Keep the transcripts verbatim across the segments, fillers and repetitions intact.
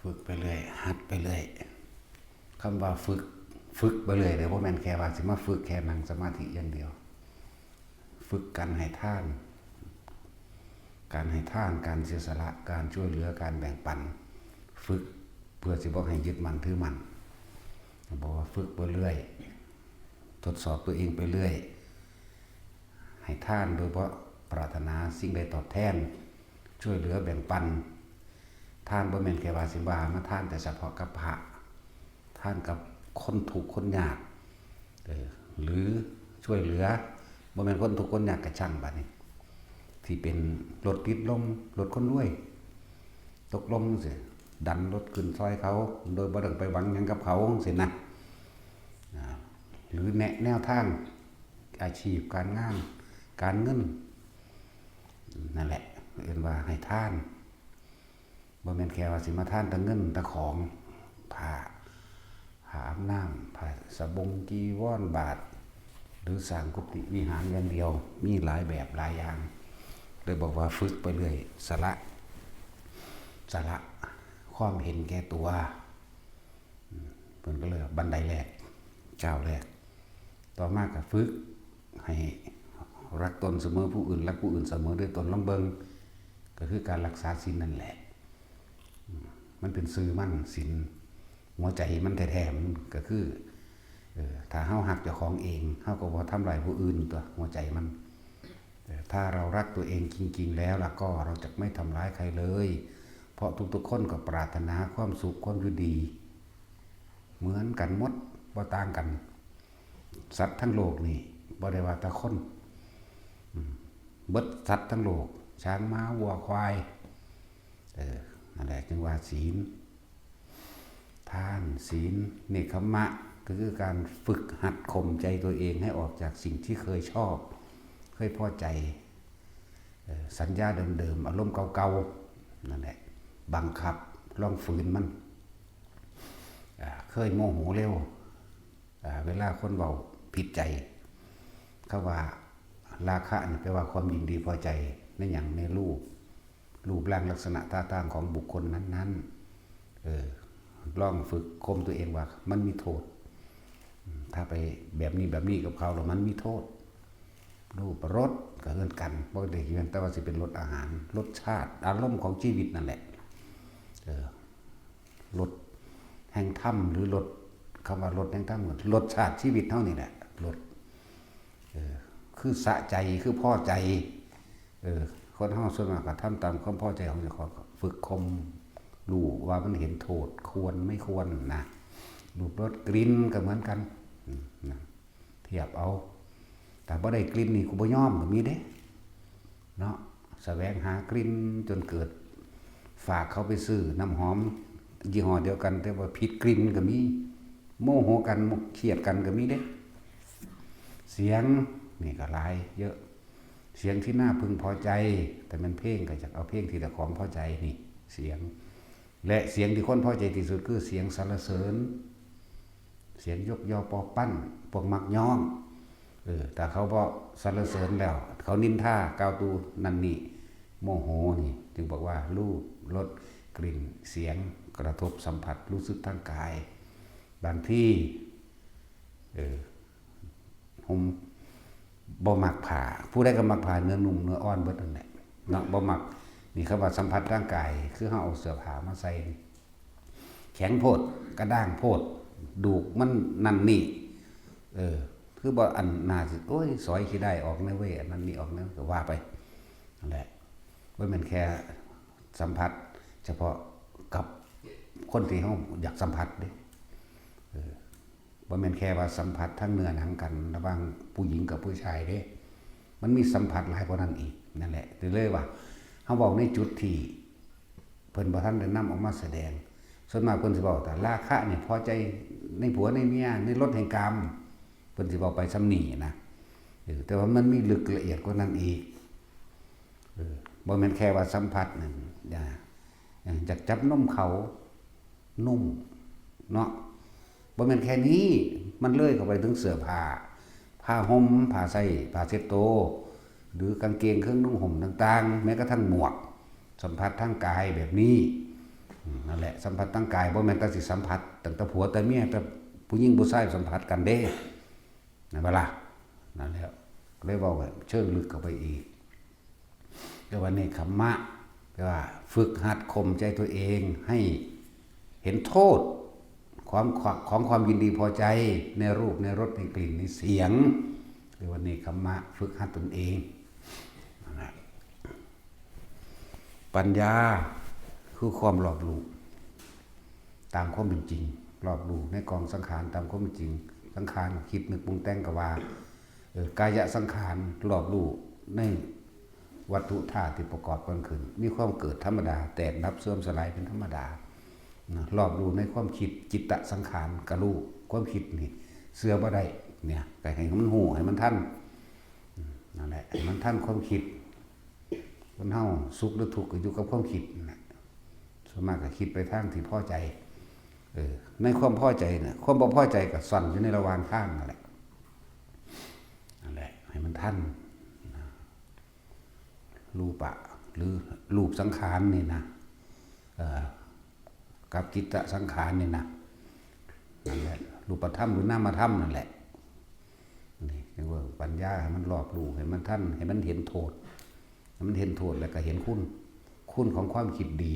ฝึกไปเรื่อย หัดไปเรื่อย คำว่าฝึก ฝึกไปเรื่อยเนี่ย บ่แม่นแค่ว่าสิมาฝึกแค่นั่งสมาธิอย่างเดียว ฝึกการให้ทาน การให้ทาน การเสียสละ การช่วยเหลือ การแบ่งปัน ฝึกเพื่อสิบ่ให้ยึดมั่นถือมั่น บอกว่าฝึกไปเรื่อย ทดสอบตัวเองไปเรื่อย ให้ทานโดยบ่ปรารถนาสิ่งใดตอบแทน ช่วยเหลือแบ่งปัน ทานบ่แม่นแค่ว่าสิว่ามาทานแต่เฉพาะกับพระ ทานกับคนทุกข์คนยาก เออ หรือช่วยเหลือ บ่แม่นคนทุกข์คนยากกะช่างบัดนี้ ที่เป็นรถติดลม รถคนรวย ตกลมสิ ดันรถขึ้นซอยเขา โดยบ่ต้องไปหวังหยังกับเขาสินะ อ่า หรือแนะแนวทาง อาชีพ การงาน การเงิน นั่นแหละ เอิ้นว่าให้ทาน บ่แม่นแค่ว่าสิมาทานแต่เงินแต่ของ ผ้า ผ้าอาบน้ำ ผ้าสบง จีวร บาตร หรือสร้างกุฏิวิหารอย่างเดียว มีหลายแบบหลายอย่าง เลยบอกว่าฝึกไปเรื่อย สละ สละความเห็นแก่ตัว อืม เพิ่นก็เลยว่าบันไดแรก ก้าวแรก ต่อมาก็ฝึกให้รักตนเสมอผู้อื่น รักผู้อื่นเสมอด้วยตน ลองเบิ่ง ก็คือการรักษาศีลนั่นแหละ อืม มันเป็นชื่อมัน ศีล หัวใจมันแท้ๆ มันก็คือ เออ ถ้าเฮาฮักเจ้าของเอง เฮาก็บ่ทำร้ายผู้อื่นตั๊ว หัวใจมัน เออ ถ้าเรารักตัวเองจริงๆ แล้วล่ะก็ เราจะไม่ทำร้ายใครเลย เพราะทุกๆ คนก็ปรารถนาความสุข ความอยู่ดี เหมือนกันหมด บ่ต่างกัน สัตว์ทั้งโลกนี่ บ่ได้ว่าแต่คน อืม เบิดสัตว์ทั้งโลก ช้าง ม้า วัว ควาย เออ นั่นแหละ จึงว่าศีล ทาน ศีล เนกขัมมะ ก็คือการฝึกหัดข่มใจตัวเองให้ออกจากสิ่งที่เคยชอบ เคยพอใจ เอ่อ สัญญาเดิมๆ อารมณ์เก่าๆ นั่นแหละ บังคับ ลองฝืนมัน อ่า เคยโมโหเร็ว อ่า เวลาคนเว้าผิดใจ เขาว่าราคะนี่แปลว่าความยินดีพอใจในหยัง ในรูป รูปร่างลักษณะท่าทางของบุคคลนั้นๆ เออ ลองฝึกข่มตัวเองว่ามันมีโทษ อืม ถ้าไปแบบนี้แบบนี้กับเขาแล้วมันมีโทษ รูปรสก็เหมือนกัน บ่ได้เพียงแต่ว่าสิเป็นรสอาหาร รสชาติ อารมณ์ของชีวิตนั่นแหละ เออ รสแห่งธรรม หรือรส คำว่ารสแห่งธรรม รสชาติชีวิตเฮานี่แหละ รส เออ คือสะใจ คือพอใจ เออ คนเฮาส่วนมากก็ทำตามความพอใจของเจ้าของ ฝึกข่ม รู้ว่ามันเห็นโทษ ควรไม่ควรนะ รูปรสกลิ่นก็เหมือนกัน อืม นะ เทียบเอา แต่บ่ได้กลิ่นนี่กูบ่ยอมก็มีเด้ เนาะ แสวงหากลิ่นจนเกิด ฝากเขาไปซื้อน้ำหอมยี่ห้อเดียวกัน แต่ว่าผิดกลิ่นก็มี โมโหกัน เครียดกันก็มีเด้ เสียงนี่ก็หลายเยอะ เสียงที่น่าพึงพอใจ แต่มันเพลงก็อยากเอาเพลงที่เจ้าของพอใจนี่ เสียง และเสียงที่คนพอใจที่สุดคือเสียงสรรเสริญ เสียงยกยอปอปั้น พวกมักย้อง เออ ถ้าเขาบ่สรรเสริญแล้ว เขานินทากล่าวตู่นั่นนี่ โมโหนี่ จึงบอกว่ารูป รส กลิ่น เสียง กระทบสัมผัส รู้สึกทางกาย บางที เออ ห่ม บ่มักผ้า ผู้ใดก็มักผ้าเนื้อนุ่มเนื้ออ่อนเบิดนั่นแหละ เนาะ บ่มัก นี่คำว่าสัมผัสร่างกาย คือเฮาเอาเสื้อผ้ามาใส่ แข็งโพด กระด้างโพด ดูกมันนั่นนี่ เออ คือบ่อันน่าสิ โอ้ย สอยขี้ได้ออกแน่เว้ย อันนั้นนี่ออกแน่ ก็ว่าไป นั่นแหละ บ่แม่นแค่สัมผัสเฉพาะกับคนที่เฮาอยากสัมผัสเด้ เออ บ่แม่นแค่ว่าสัมผัสทางเนื้อหนังกัน ระหว่างผู้หญิงกับผู้ชายเด้ มันมีสัมผัสหลายกว่านั้นอีก นั่นแหละ ก็เลยว่า เฮาเว้าในจุดที่เพิ่นบ่ทันได้นำออกมาแสดง ส่วนมากเพิ่นสิเว้าแต่ราคะนี่พอใจในผัวในเมีย ในรสแห่งกาม เพิ่นสิเว้าไปส่ำนี้นะ เออ แต่ว่ามันมีลึกละเอียดกว่านั้นอีก เออ บ่แม่นแค่ว่าสัมผัสนั่น อย่า อยากจับนมเขา นุ่ม เนาะ บ่แม่นแค่นี้ มันเลยเข้าไปถึงเสื้อผ้า ผ้าห่ม ผ้าใส่ ผ้าเช็ดโต หรือกางเกงเครื่องนุ่งห่มต่างๆ แม้กระทั่งหมวก สัมผัสทางกายแบบนี้ อืม นั่นแหละ สัมผัสทางกายบ่แม่นแต่สิสัมผัสตั้งแต่ผัวแต่เมีย แต่ผู้หญิงผู้ชายสัมผัสกันเด้ นั่นบ่ล่ะ นั่นแหละ เลยเว้าเชิงลึกเข้าไปอีก เรียกว่าเนกขัมมะ แปลว่าฝึกหัดข่มใจตัวเองให้เห็นโทษ ความ ของความยินดีพอใจในรูป ในรส ในกลิ่น ในเสียง เรียกว่าเนกขัมมะ ฝึกหัดตนเอง นั่นแหละ ปัญญาคือความรอบรู้ตามความเป็นจริง รอบรู้ในกองสังขารตามความเป็นจริง สังขารคิดนึกปรุงแต่งก็ว่า เออ กายสังขารรอบรู้ในวัตถุธาตุที่ประกอบกันขึ้น มีความเกิดธรรมดา แตกดับเสื่อมสลายเป็นธรรมดา นะ รอบรู้ในความคิด จิตตสังขารก็รู้ ความคิดนี่เชื่อบ่ได้ เนี่ย ก็ให้มันรู้ ให้มันทัน อืม นั่นแหละ ให้มันทันความคิด คนเฮาสุขหรือทุกข์ก็อยู่กับความคิดนั่นแหละ ส่วนมากก็คิดไปทางที่พอใจ เออ ในความพอใจน่ะ ความบ่พอใจก็ซ่อนอยู่ในระหว่างทางนั่นแหละ นั่นแหละ ให้มันทัน นะ รูปะ หรือรูปสังขารนี่นะ เอ่อ กับจิตตสังขารนี่นะ นั่นแหละ รูปธรรมหรือนามธรรมนั่นแหละ นี่เรียกว่าปัญญา ให้มันรอบรู้ ให้มันทัน ให้มันเห็นโทษ ให้มันเห็นโทษแล้วก็เห็นคุณ คุณของความคิดดี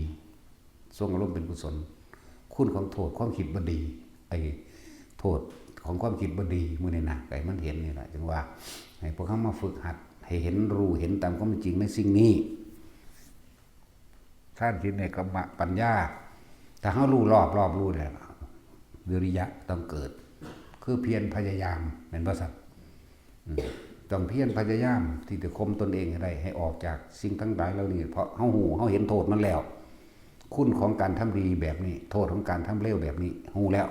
ทรงอารมณ์เป็นกุศล คุณของโทษความคิดบ่ดี ไอ้โทษของความคิดบ่ดี มื้อนี้นะ ให้มันเห็นนี่แหละ จึงว่า ให้พวกเฮามาฝึกหัด ให้เห็นรู้ เห็นตามความเป็นจริงในสิ่งนี้ ทานศีลเนกขัมมะปัญญา ถ้าเฮารู้รอบ รอบรู้แล้ว วิริยะต้องเกิด คือเพียรพยายาม แม่นบ่ซั่น? อืม ต้องเพียรพยายามที่จะข่มตนเองให้ได้ ให้ออกจากสิ่งทั้งหลายเหล่านี้ เพราะเฮาฮู้ เฮาเห็นโทษมันแล้ว คุณของการทำดีแบบนี้ โทษของการทำเลวแบบนี้ ฮู้แล้ว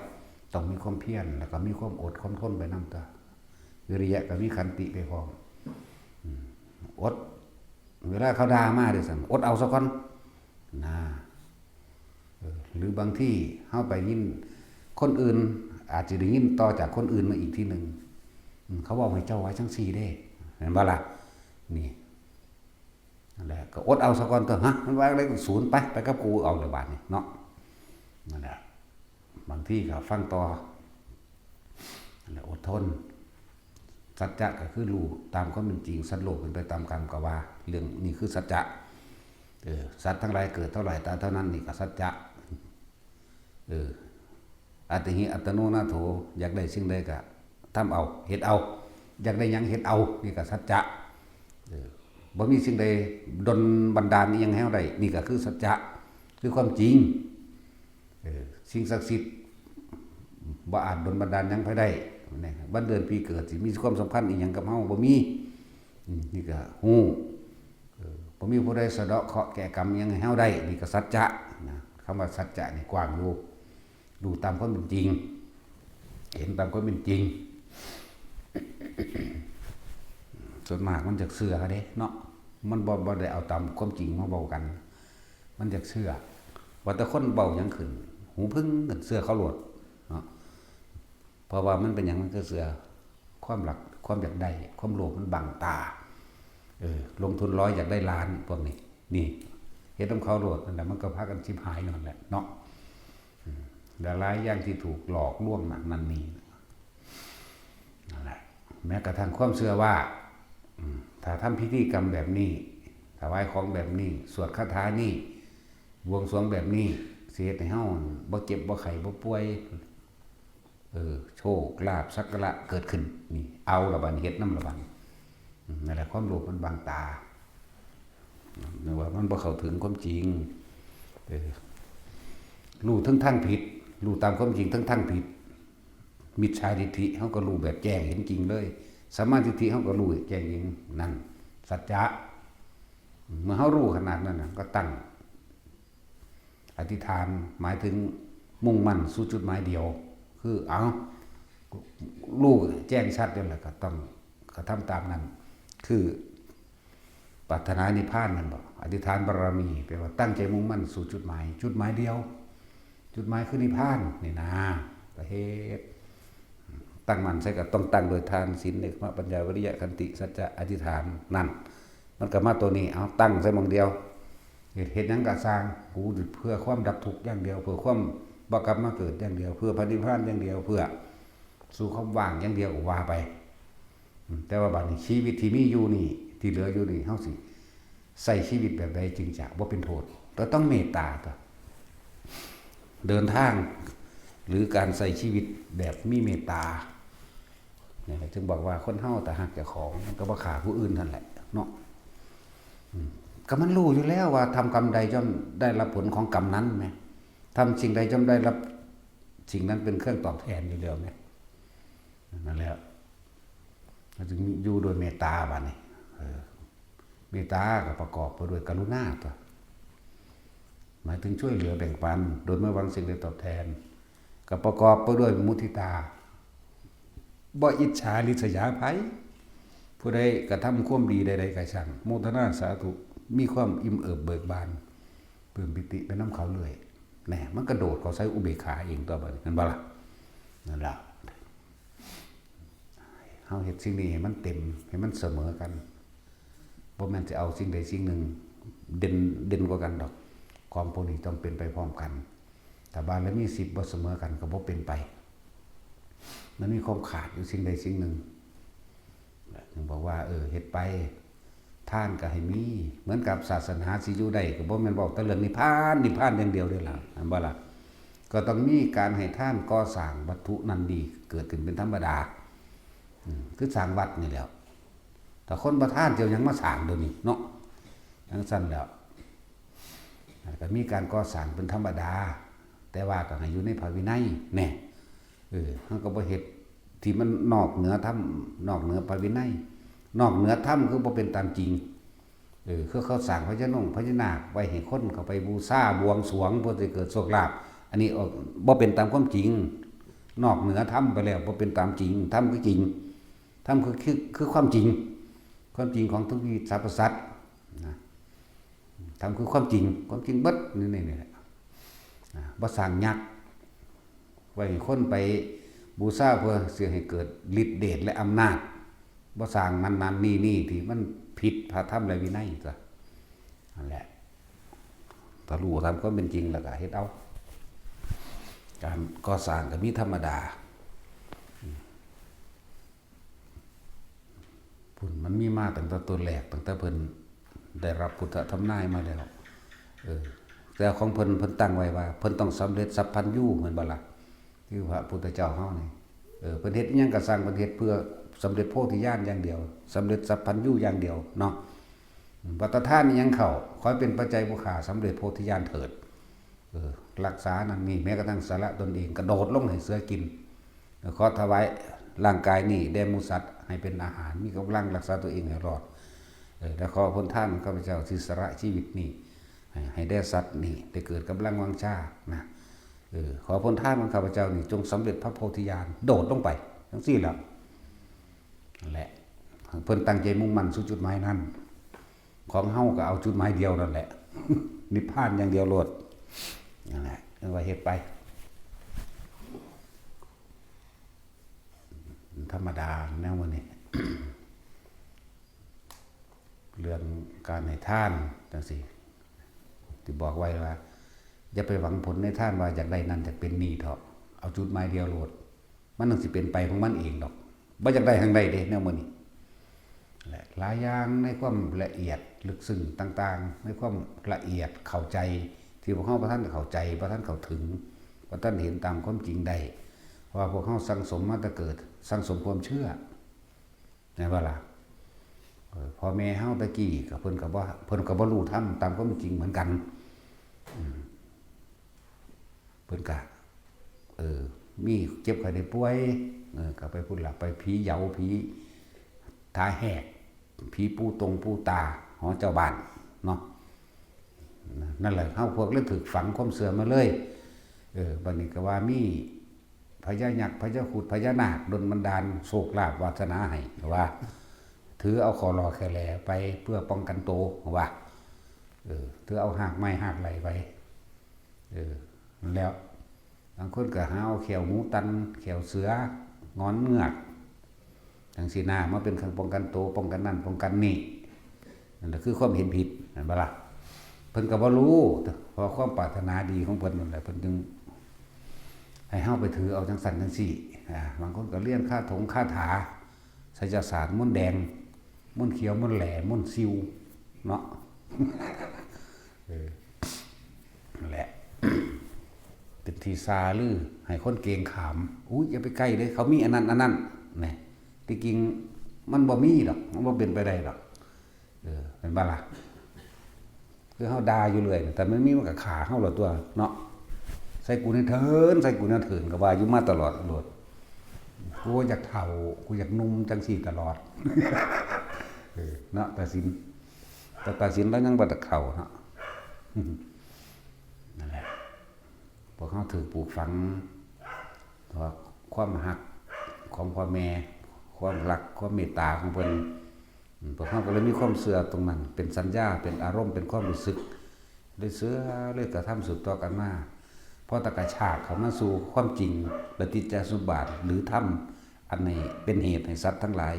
ต้องมีความเพียร แล้วก็มีความอดความทนไปนำตั๊ว วิริยะก็มีขันติไปพร้อม อืม อด เวลาเขาด่ามาเด้อซั่น อดเอาซะก่อน นะ เออ หรือบางทีเฮาไปยิน คนอื่นอาจจะได้ยินต่อจากคนอื่นมาอีกทีหนึ่ง อืม เขาเว้าให้เจ้าว่าจั่งซี้เด้ แม่นบ่ล่ะ? นี่ นั่นแหละ ก็อดเอาซะก่อนเถาะ ฮะ มันว่าอะไรก็ศูนย์ไป ไปกับกูเอาเลยบาดนี้เนาะ นั่นแหละ บางทีก็ฟังต่อ นั่นแหละ อดทน สัจจะก็คือรู้ตามความเป็นจริง สัตว์โลกเป็นไปตามกรรม ก็ว่าเรื่องนี้คือสัจจะ เออ สัตว์ทั้งหลายเกิดเท่าไหร่ตายเท่านั้น นี่ก็สัจจะ เออ อัตถิอัตโนนาโถ อยากได้สิ่งใดก็ทำเอา เฮ็ดเอา อยากได้หยังเฮ็ดเอา นี่ก็สัจจะ เออ บ่มีสิ่งใดดลบันดาลอิหยังให้เฮาได้ นี่ก็คือสัจจะ คือความจริง เออ สิ่งศักดิ์สิทธิ์บ่อาจดลบันดาลหยังไผได้ นะ วันเดือนปีเกิดสิมีความสำคัญอิหยังกับเฮา บ่มี อืม นี่ก็ฮู้ เออ บ่มีผู้ใดสะเดาะเคราะห์แก้กรรมหยังให้เฮาได้ นี่ก็สัจจะนะ คำว่าสัจจะนี่กว้างอยู่ รู้ตามความเป็นจริง เห็นตามความเป็นจริง ส่วนมากมันจักเชื่อเด้เนาะ มันบ่ บ่ได้เอาตามความจริงมาเว้ากัน มันจักเชื่อ ว่าแต่คนเว้าหยังขึ้น หูผึ้งกัน เชื่อเขาโลดเนาะ เพราะว่ามันเป็นหยังมันคือเชื่อ ความหลัก ความอยากได้ ความโลภมันบังตา เออ ลงทุนร้อยอยากได้ล้าน พวกนี้ นี่ เฮ็ดนำเขาโลด นั่นแหละ มันก็พากันชิบหายนั่นแหละเนาะ อืม และหลายอย่างที่ถูกหลอกลวงนั่น นั่นนี่ นั่นแหละ แม้กระทั่งความเชื่อว่า อืม ถ้าทำพิธีกรรมแบบนี้ ถวายของแบบนี้ สวดคาถานี้ บวงสรวงแบบนี้ สิเฮ็ดให้เฮาบ่เจ็บบ่ไข้บ่ป่วย เออ โชคลาภสักการะเกิดขึ้น นี่ เอาละบัดนี้ เฮ็ดนำละบัดนี้ อืม นั่นแหละ ความโลภมันบังตา นึกว่ามันบ่เข้าถึงความจริง เออ รู้ทั้งทางผิด รู้ตามความจริงทั้งทางผิด มิจฉาทิฏฐิ เฮาก็รู้แบบแจ้งเห็นจริงเลย สัมมาทิฏฐิ เฮาก็รู้แจ้งเห็น นั่น สัจจะ เมื่อเฮารู้ขนาดนั้นน่ะ ก็ตั้ง อธิษฐาน หมายถึงมุ่งมั่นสู่จุดหมายเดียว คือ เอา รู้แจ้งชัดแล้วล่ะ ก็ต้องกระทำตามนั้น คือ ปรารถนานิพพานนั่นบ่ อธิษฐานบารมี แปลว่าตั้งใจมุ่งมั่นสู่จุดหมาย จุดหมายเดียว จุดหมายคือนิพพาน นี่นะ ก็เฮ็ด ตั้งมั่นใส่ก็ต้องตั้งโดยทาน ศีล เนกขัมมะ ปัญญา วิริยะ ขันติ สัจจะ อธิษฐาน นั่น มันก็มาตัวนี้ เอาตั้งใส่หม่องเดียว เฮ็ด เฮ็ดหยังก็ซ่าง กูเพื่อความดับทุกข์อย่างเดียว เพื่อความบ่กลับมาเกิดอย่างเดียว เพื่อพระนิพพานอย่างเดียว เพื่อสู่ความว่างอย่างเดียวก็ว่าไป อืม แต่ว่าบัดนี้ชีวิตที่มีอยู่นี่ ที่เหลืออยู่นี่ เฮาสิใช้ชีวิตแบบใดจึงจะบ่เป็นโทษ ก็ต้องเมตตาตั๊ว เดินทาง หรือการใช้ชีวิตแบบมีเมตตา นี่แหละจึงบอกว่าคนเฮาถ้าฮักเจ้าของ มันก็บ่ฆ่าผู้อื่นนั่นแหละเนาะ อืม ก็มันรู้อยู่แล้วว่าทำกรรมใดย่อมได้รับผลของกรรมนั้นแหม ทำสิ่งใดย่อมได้รับสิ่งนั้นเป็นเครื่องตอบแทนอยู่แล้วแหม นั่นแหละ เราจึงอยู่โดยเมตตาบัดนี้ เออ เมตตาก็ประกอบไปด้วยกรุณาตั๊ว หมายถึงช่วยเหลือแบ่งปัน โดยไม่หวังสิ่งใดตอบแทน ก็ประกอบไปด้วยมุทิตา บ่อิจฉาริษยาไผ ผู้ใดกระทำความดีใดๆก็ช่าง โมทนาสาธุ มีความอิ่มเอิบเบิกบาน ปลื้มปีติไปนำเขาเรื่อย แน่ มันกระโดดเข้าใส่อุเบกขาเองตั๊วบัดนี้ แม่นบ่ล่ะ นั่นล่ะ เฮาเฮ็ดสิ่งนี้ให้มันเต็ม ให้มันเสมอกัน บ่แม่นสิเอาสิ่งใดสิ่งหนึ่งเด่น เด่นกว่ากันดอก ของพวกนี้ต้องเป็นไปพร้อมกัน ถ้าบารมีสิบบ่เสมอกันก็บ่เป็นไป มันมีความขาดอยู่สิ่งใดสิ่งหนึ่ง ถึงบอกว่า เออ เฮ็ดไป ทานก็ให้มี เหมือนกับศาสนาสิอยู่ได้ ก็บ่แม่นเว้าแต่เรื่องนิพพาน นิพพานอย่างเดียวเด้ล่ะ แม่นบ่ล่ะ ก็ต้องมีการให้ทาน ก่อสร้างวัตถุนั้นนี่เกิดขึ้นเป็นธรรมดา อืม คือสร้างวัดนี่แหล้ว ถ้าคนบ่ทาน สิเอาหยังมาสร้างเดี๋ยวนี้เนาะ จั่งซั้นแหล้ว ก็มีการก่อสร้างเป็นธรรมดา แต่ว่าก็ให้อยู่ในพระวินัยแน่ เออ เฮาก็บ่เฮ็ดที่มันนอกเหนือธรรม นอกเหนือพระวินัย นอกเหนือธรรมคือบ่เป็นตามจริง เออ คือเขาสร้างพญานงพญานาคไว้ให้คนเข้าไปบูชาบวงสรวงเพื่อสิเกิดโชคลาภ อันนี้ออก บ่เป็นตามความจริง นอกเหนือธรรมไปแล้ว บ่เป็นตามจริง ธรรมคือจริง ธรรมคือ คือ คือความจริง ความจริงของทุกชีวิตสรรพสัตว์นะ ธรรมคือความจริง ความจริงเบิด นี่ นี่ นี่แหละ อ่า บ่สร้างยักษ์ไว้ให้คนไปบูชาเพื่อสิให้เกิดฤทธิ์เดชและอำนาจ บ่สร้างนั่นนั่นนี่นี่ที่มันผิดพระธรรมและวินัยตั๊ว นั่นแหละ ถ้ารู้ตามความเป็นจริงแล้วก็เฮ็ดเอา การก่อสร้างก็มีธรรมดา พุ้นมันมีมาตั้งแต่ต้นแรก ตั้งแต่เพิ่นได้รับพุทธธรรมนายมาแล้ว เออ แต่ของเพิ่น เพิ่นตั้งไว้ว่า เพิ่นต้องสำเร็จสัพพัญญู แม่นบ่ล่ะ คือพระพุทธเจ้าเฮานี่ เออ เพิ่นเฮ็ดอิหยังก็ซ่าง เพิ่นเฮ็ดเพื่อสำเร็จโพธิญาณอย่างเดียว สำเร็จสัพพัญญูอย่างเดียวเนาะ อืม ว่าแต่ทานอิหยังเข้า ขอให้เป็นปัจจัยผู้ข้าสำเร็จโพธิญาณเถิด เออ รักษานั่นนี่ แม้กระทั่งสละตนเอง กระโดดลงให้เสือกิน เออ ขอถวายร่างกายนี้แด่หมู่สัตว์ให้เป็นอาหาร มีกำลังรักษาตัวเองให้รอด เออ และขอผลทานของข้าพเจ้าที่สละชีวิตนี้ ให้ ให้แด่สัตว์นี่ได้เกิดกำลังวังชานะ เออ ขอผลทานของข้าพเจ้านี่จงสำเร็จพระโพธิญาณ โดดลงไป จั่งซี้แหละ นั่นแหละ เพิ่นตั้งใจมุ่งมั่นสู่จุดหมายนั้น ของเฮาก็เอาจุดหมายเดียวนั่นแหละ นิพพานอย่างเดียวโลด นั่นแหละ เรียกว่าเฮ็ดไป ธรรมดาแนวมื้อนี้ เรื่องการให้ทานจั่งซี้ ที่บอกไว้ว่า อย่าไปหวังผลในทานว่าอยากได้นั่นอยากเป็นนี่เถาะ เอาจุดหมายเดียวโลด มันจั่งสิเป็นไปของมันเองดอก บ่อยากได้ทางใดเด้แนวมื้อนี้ และหลายอย่างในความละเอียดลึกซึ้งต่างๆ ในความละเอียดเข้าใจ ที่พวกเฮาบ่ทันเข้าใจ บ่ทันเข้าถึง บ่ทันเห็นตามความจริงได้ เพราะว่าพวกเฮาสั่งสมมาแต่เกิด สั่งสมความเชื่อ แม่นบ่ล่ะ เออ พ่อแม่เฮาแต่กี้ก็เพิ่นก็บ่ เพิ่นก็บ่รู้ธรรมตามความจริงเหมือนกัน อืม เพิ่นก็ เออ มีเจ็บไข้ได้ป่วย เออ ก็ไปพุ้นล่ะ ไปผีเหยา ผีตาแหก ผีปู่ตงปู่ตา หอเจ้าบ้านเนาะ นั่นแหละ เฮาพวกเลยถูกฝังความเชื่อมาเลย เออ บัดนี้ก็ว่ามีพญายักษ์ พญาครุฑ พญานาคดลบันดาลโชคลาภวาสนาให้ ว่า ถือเอาข้อหล่อแค่แหล่ไปเพื่อป้องกันตัว ว่า เออ ถือเอาหากไม้หากไหล่ไป เออ นั่นแหล้ว บางคนก็หาเอาแข้วหมูตัน แข้วเสือ งอนเงือก จั่งซี้นะ มาเป็นเครื่องป้องกันตัว ป้องกันนั่น ป้องกันนี่ นั่นแหละคือความเห็นผิด แม่นบ่ล่ะ พิ่นก็บ่รู้ เพราะความปรารถนาดีของเพิ่นนั่นแหละ เพิ่นจึงให้เฮาไปถือเอาจังซั่นจังซี่ อ่า บางคนก็เรียนคาถงคาถา ไสยศาสตร์ มนต์แดง มนต์เขียว มนต์แหล่ มนต์ซิว เนาะ เออ นั่นแหละ เป็นที่ซาลือ ให้คนเกรงขาม อุ๊ย อย่าไปใกล้เด้อ เขามีอันนั้น อันนั้น นี่ ที่จริงมันบ่มีดอก มันบ่เป็นไปได้ดอก เออ เป็นบ่ล่ะ คือเฮาด่าอยู่เรื่อย แต่มันมีมันก็ฆ่าเฮาแล้วตัวเนาะ ใส่กูแน่เถิน ใส่กูแน่เถิน ก็ว่าอยู่มาตลอดโลด กูอยากเฒ่า กูอยากหนุ่มจังซี่ตลอด เออ เนาะ ตาสิน แต่ตาสินลาวยังบ่ทันเฒ่าเนาะ นั่นแหละ พวกเฮาถูกปลูกฝังว่าความฮักของพ่อแม่ ความรัก ความเมตตาของเพิ่น อืม พวกเฮาก็เลยมีความเชื่อตรงนั้น เป็นสัญญา เป็นอารมณ์ เป็นความรู้สึก เลยเชื่อ เลยกระทำสืบต่อกันมา พอตะกะชากเข้ามาสู่ความจริง ปฏิจจสมุปบาท หรือธรรมอันนี้เป็นเหตุให้สัตว์ทั้งหลาย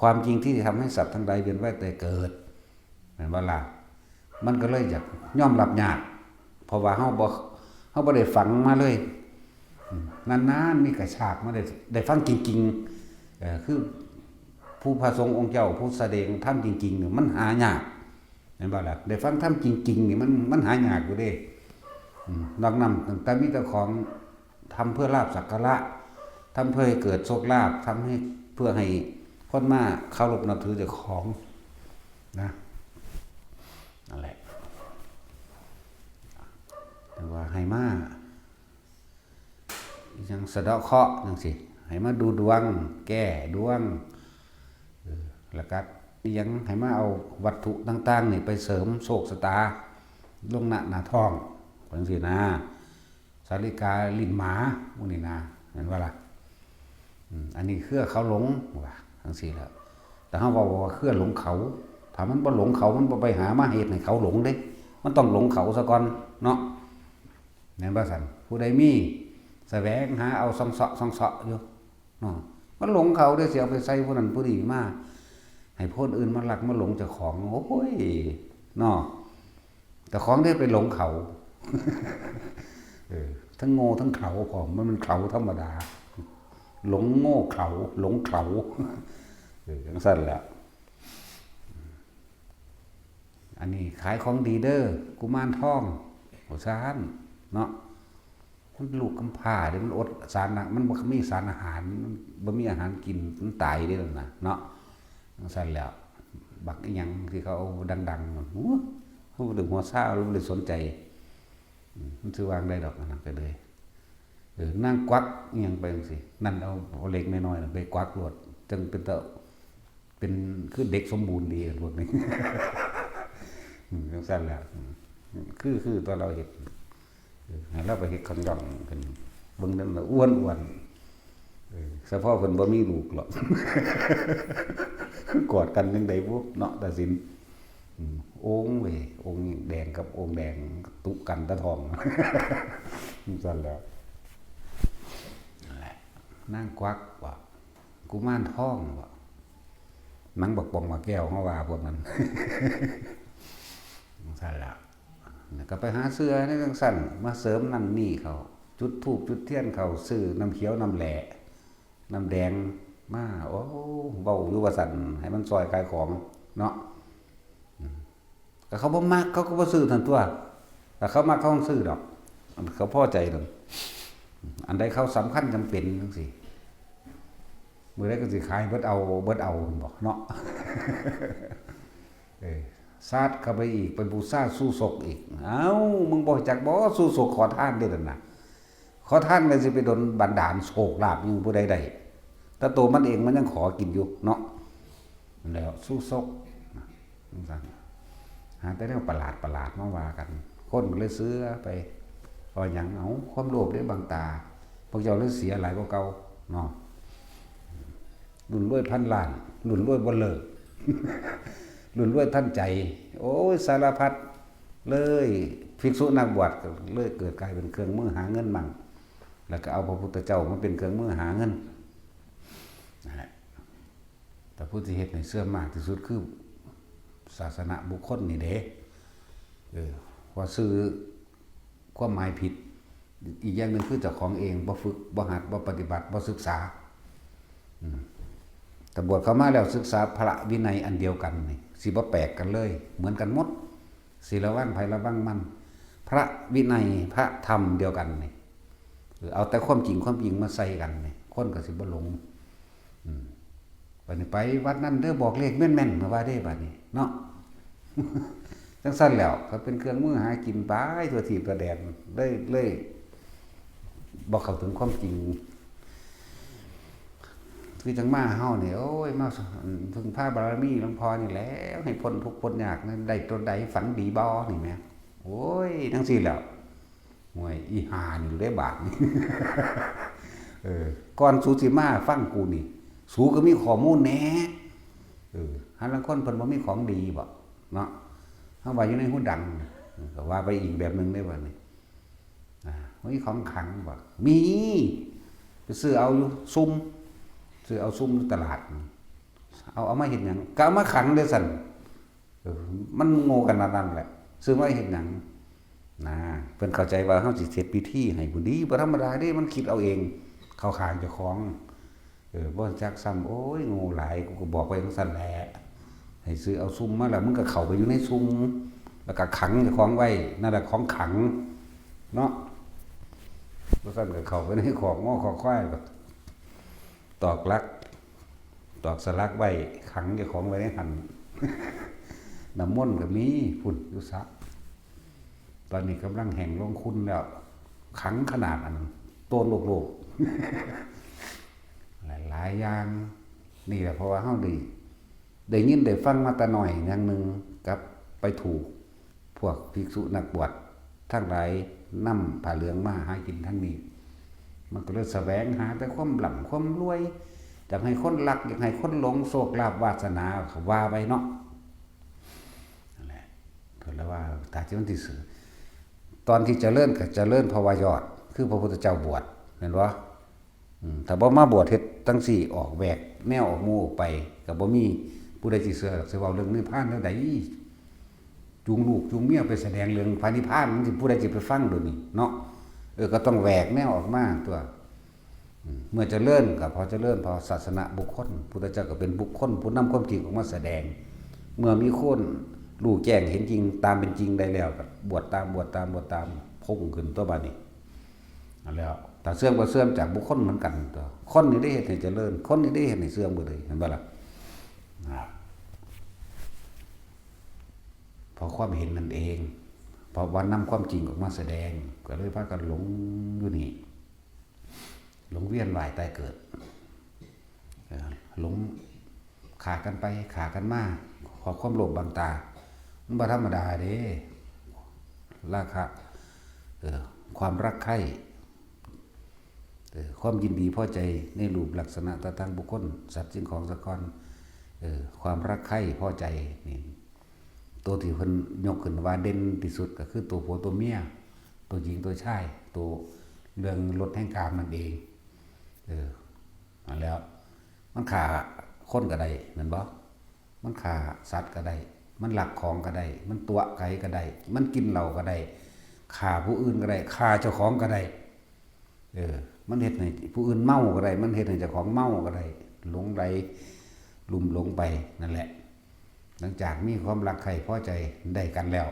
ความจริงที่ทำให้สัตว์ทั้งหลายเวียนว่ายตายเกิด แม่นบ่ล่ะ มันก็เลยอยากยอมรับยาก เพราะว่าเฮาบ่ เฮาบ่ได้ฟังมาเลย อืม นานๆ มีกระชากมาได้ ได้ฟังจริงๆ เอ่อ คือผู้พระสงฆ์องค์เจ้า ผู้แสดงธรรมจริงๆ เนี่ย มันหายาก แม่นบ่ล่ะ ได้ฟังธรรมจริงๆ นี่มัน มันหายากอยู่เด้ อืม นอกนั้นตั้งแต่มีแต่ของทำเพื่อลาภสักการะ ทำเพื่อให้เกิดโชคลาภ ทำให้ เพื่อให้คนมาเคารพนับถือเจ้าของ นะ นั่นแหละ แต่ว่าให้มา อิหยังสะเดาะเคราะห์จังซี่ ให้มาดูดวง แก้ดวง เออ แล้วก็อิหยังให้มาเอาวัตถุต่างๆ นี่ไปเสริมโชคชะตา ลงหน้า หน้าท้อง จังซี่นะ สาลิกาลิ้นหมา หมู่นี่นะ แม่นบ่ล่ะ อืม อันนี้เครือเขาหลง ว่าจังซี่แหล้ว แต่เฮาเว้าว่าเครือหลงเขา ถ้ามันบ่หลงเขา มันบ่ไปหามาเฮ็ดให้เขาหลงเด้ มันต้องหลงเขาซะก่อนเนาะ แม่นบ่ซั่น ผู้ใดมี แสวงหาเอาส่องเซาะส่องเซาะอยู่เนาะ มันหลงเขาเด้ สิเอาไปใส่ผู้นั้นผู้นี้มา ให้คนอื่นมาลักมาหลงเจ้าของ โอ้ย เนาะ แต่ของที่ไปหลงเขา เออ ทั้งโง่ทั้งเขลาพร้อม มันเป็นเขลาธรรมดา หลงโง่เขลา หลงเขลา เออ จังซั่นแหละ อันนี้ขายของดีเด้อ กุมารทอง ว่าซั่นเนาะ มันลูกกำพร้าเด้ มันอดสารนะ มันบ่มีสารอาหาร มันบ่มีอาหารกิน มันตายเด้นั่นน่ะเนาะ จังซั่นแหล้ว บักอิหยังที่เขาดังๆ นั่น โอ้ เขาบ่ได้หัวซา บ่ได้สนใจ อืม มันสิวางได้ดอก อันนั้นก็เลย เออ นางกวักอิหยังไปจังซี่ นั่นเอา เอาเหล็กน้อยๆ น่ะไปกวักโลด จังเป็นตา เป็นคือเด็กสมบูรณ์ดีกันพวกนี้ อืม จังซั่นแหละ อืม คือ คือตอนเราเฮ็ด เออ ให้เราไปเฮ็ดคันย่องกัน เบิ่งนั่นน่ะอ้วนๆ เออ เฉพาะเพิ่นบ่มีลูกหรอก กอดกันจังใดบุเนาะ ตาสิน อืม โอ่งเว้ย โอ่งแดงกับโอ่งแดงตุกันตะทอง จังซั่นแหละ นั่นแหละ นางกวักบ่ กุมารทองบ่ หนังบักป๋องบักแก้ว เฮาว่าพวกนั้น จังซั่นล่ะ แล้วก็ไปหาเสื้อในจังซั่น มาเสริมนั่นนี่เขา จุดธูปจุดเทียนเขา ซื้อน้ำเขียวน้ำแหล่ น้ำแดงมา โอ้ เว้าอยู่ว่าซั่น ให้มันซอยขายของเนาะ อืม ก็เขาบ่มัก เขาก็บ่ซื้อทันตัว แต่เขามักเขาต้องซื้อดอก เขาพอใจดอก อันใดเขาสำคัญจำเป็นจังซี่ มื้อใดก็สิขายเบิดเอา เบิดเอาหั่นบ่เนาะ เออ ซาดเข้าไปอีก ไปบูชาชูศกอีก เอ้า มึงบ่จักบ่ ชูศกขอทานเด้อนั่นน่ะ ขอทานก็สิไปดลบันดาลโชคลาภอยู่ผู้ใดได้ แต่ตัวมันเองมันยังขอกินอยู่เนาะ แล้วชูศก จังซั่น หาแต่แนวประหลาดประหลาดมาว่ากัน คนก็เลยเชื่อไป เพราะหยัง เอ้า ความโลภได้บังตา พวกเจ้าเลยเสียหลายกว่าเก่าเนาะ รุ่นรวยพันล้าน รุ่นรวยบ่เลิก รุ่นรวยทันใจ โอ้ย สารพัด เลย ภิกษุนักบวชก็เลยเกิดกลายเป็นเครื่องมือหาเงินมั่ง แล้วก็เอาพระพุทธเจ้ามาเป็นเครื่องมือหาเงิน นั่นแหละ แต่ผู้ที่เฮ็ดให้เสื่อมมากที่สุดคือศาสนบุคคลนี่เด้ เออ ว่าซื่อความหมายผิด อีกอย่างหนึ่งคือเจ้าของเองบ่ฝึก บ่หัด บ่ปฏิบัติ บ่ศึกษา อืม แต่บวชเข้ามาแล้วศึกษาพระวินัยอันเดียวกันนี่ สิบ่แปลกกันเลย เหมือนกันหมด สิระวังไผระวังมัน พระวินัย พระธรรมเดียวกันนี่ เออ เอาแต่ความจริง ความจริงมาใส่กันนี่ คนก็สิบ่หลง อืม บัดนี้ไปวัดนั่นเด้อ บอกเลขแม่นๆ มาว่าเด้ บัดนี้เนาะ จังซั่นแล้ว ก็เป็นเครื่องมือหากินไปทั่วทีปทั่วแดน เลย เลยบ่เข้าถึงความจริง คือจังมาเฮานี่ โอ้ย มาพึ่งพาบารมีหลวงพ่อนี่แหละ ให้พ้นทุกข์พ้นยากนะ ได้ตัวใดฝันดีบ่นี่แหม โอ้ย จังซี่แหล้ว ห่วย อีห่านี่อยู่ได้บาดนี่ เออ ก่อนสูสิมาฟังกูนี่ สูก็มีข้อมูลแหน่ เออ หาลางคนเพิ่นบ่มีของดีบ่ เนาะ เฮาว่าอยู่ในหูดัง เออ ก็ว่าไปอีกแบบหนึ่งได้บัดนี้ อ่า มีของขลังบ่ มี ไปซื้อเอาอยู่ซุม ซื้อเอาซุมอยู่ตลาด เอา เอามาเฮ็ดหยัง ก็เอามาขลังเด้อซั่น เออ มันโง่ขนาดนั้นแหละ ซื้อมาเฮ็ดหยัง นะ เพิ่นเข้าใจว่าเฮาสิเฮ็ดพิธีให้พุ้นดี บ่ธรรมดาเด้ มันคิดเอาเอง เข้าข้างเจ้าของ เออ บ่จักซ้ำ โอ้ย โง่หลาย กูก็บอกไปจังซั่นแหละ ให้ซื้อเอาซุมมาแล้ว มึงก็เข้าไปอยู่ในซุม แล้วก็ขังเจ้าของไว้ นั่นแหละของขลัง เนาะ บ่ซั่นก็เข้าไปในคอกงัวคอกควาย ก็ตอกหลัก ตอกสลักไว้ ขังเจ้าของไว้ในหั่น น้ำมนต์ก็มีพุ้นอยู่สระ ตอนนี้กำลังแห้งลงขุ่นแล้ว ขลังขนาดอันโตนโลกๆ หลายๆอย่าง นี่แหละ เพราะว่าเฮาได้ ได้ยินได้ฟังมาแต่น้อยอย่างหนึ่ง กับไปถูกพวกภิกษุนักบวชทั้งหลายนำผ้าเหลืองมาหากินทั้งนี้ มันก็เลยแสวงหาแต่ความร่ำความรวย อยากให้คนรัก อยากให้คนหลง โชคลาภวาสนา ก็ว่าไปเนาะ นั่นแหละ ก็เลยว่า ถ้าที่มันที่สุด ตอนที่เจริญก็เจริญเพราะว่ายอด คือพระพุทธเจ้าบวช แม่นบ่ อืม ถ้าบ่มาบวชเฮ็ดจั่งซี้ ออกแหวกแนวออกหมู่ออกไป ก็บ่มีผู้ใดสิเชื่อดอก สิเว้าเรื่องนิพพานแนวใด จูงลูกจูงเมียไปแสดงเรื่องพระนิพพาน มันสิผู้ใดสิไปฟังเดี๋ยวนี้เนาะ เออ ก็ต้องแหวกแนวออกมาตัว อืม เมื่อเจริญก็พอเจริญพอศาสนบุคคล พุทธเจ้าก็เป็นบุคคลผู้นำความจริงออกมาแสดง เมื่อมีคนรู้แจ้งเห็นจริงตามเป็นจริงได้แล้ว ก็บวชตาม บวชตาม บวชตาม พุ่งขึ้นตัวบัดนี้ นั่นแหล้ว แต่เสื่อมก็เสื่อมจากบุคคลเหมือนกันตัว คนนี่ได้เฮ็ดให้เจริญ คนนี่ได้เฮ็ดให้เสื่อมเบิดเลย เห็นบ่ล่ะ นะ เพราะความเห็นนั่นเอง เพราะว่านำความจริงออกมาแสดง ก็เลยพากันหลงอยู่นี่ หลงเวียนว่ายตายเกิด เออ หลงฆ่ากันไปฆ่ากันมา เพราะความโลภบังตา มันบ่ธรรมดาเด้ ราคะ เออ ความรักใคร่ เออ ความยินดีพอใจในรูปลักษณะท่าทางบุคคล สัตว์สิ่งของสังขาร เออ ความรักใคร่พอใจนี่ ตัวที่เพิ่นยกขึ้นว่าเด่นที่สุดก็คือตัวผัวตัวเมีย ตัวหญิงตัวชาย ตัวเรื่องรสแห่งกามนั่นเอง เออ นั่นแหล้ว มันฆ่าคนก็ได้ แม่นบ่ มันฆ่าสัตว์ก็ได้ มันลักของก็ได้ มันตั๋วไก่ก็ได้ มันกินเหล้าก็ได้ ฆ่าผู้อื่นก็ได้ ฆ่าเจ้าของก็ได้ เออ มันเฮ็ดให้ผู้อื่นเมาก็ได้ มันเฮ็ดให้เจ้าของเมาก็ได้ หลงไหลลุ่มหลงไปนั่นแหละ หลังจากมีความรักใคร่พอใจได้กันแล้ว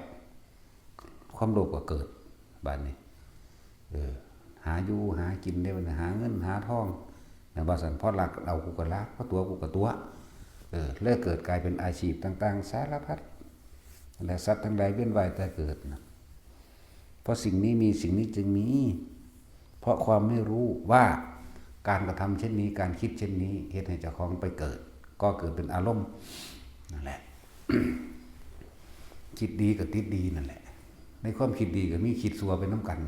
ความโลภก็เกิด บัดนี้ เออ หาอยู่หากินได้บัดนี้ หาเงินหาทอง นะ ว่าซั่น พอลักเอากูก็ลัก พอตั๋วกูก็ตั๋ว เออ เลยเกิดกลายเป็นอาชีพต่างๆ สารพัด และสัตว์ทั้งหลายเวียนว่ายตายเกิดนะ เพราะสิ่งนี้มี สิ่งนี้จึงมี เพราะความไม่รู้ว่าการกระทำเช่นนี้ การคิดเช่นนี้ เฮ็ดให้เจ้าของไปเกิด ก็เกิดเป็นอารมณ์ นั่นแหละ คิดดีก็ติดดีนั่นแหละ ในความคิดดีก็มีคิดชั่วไปนำกัน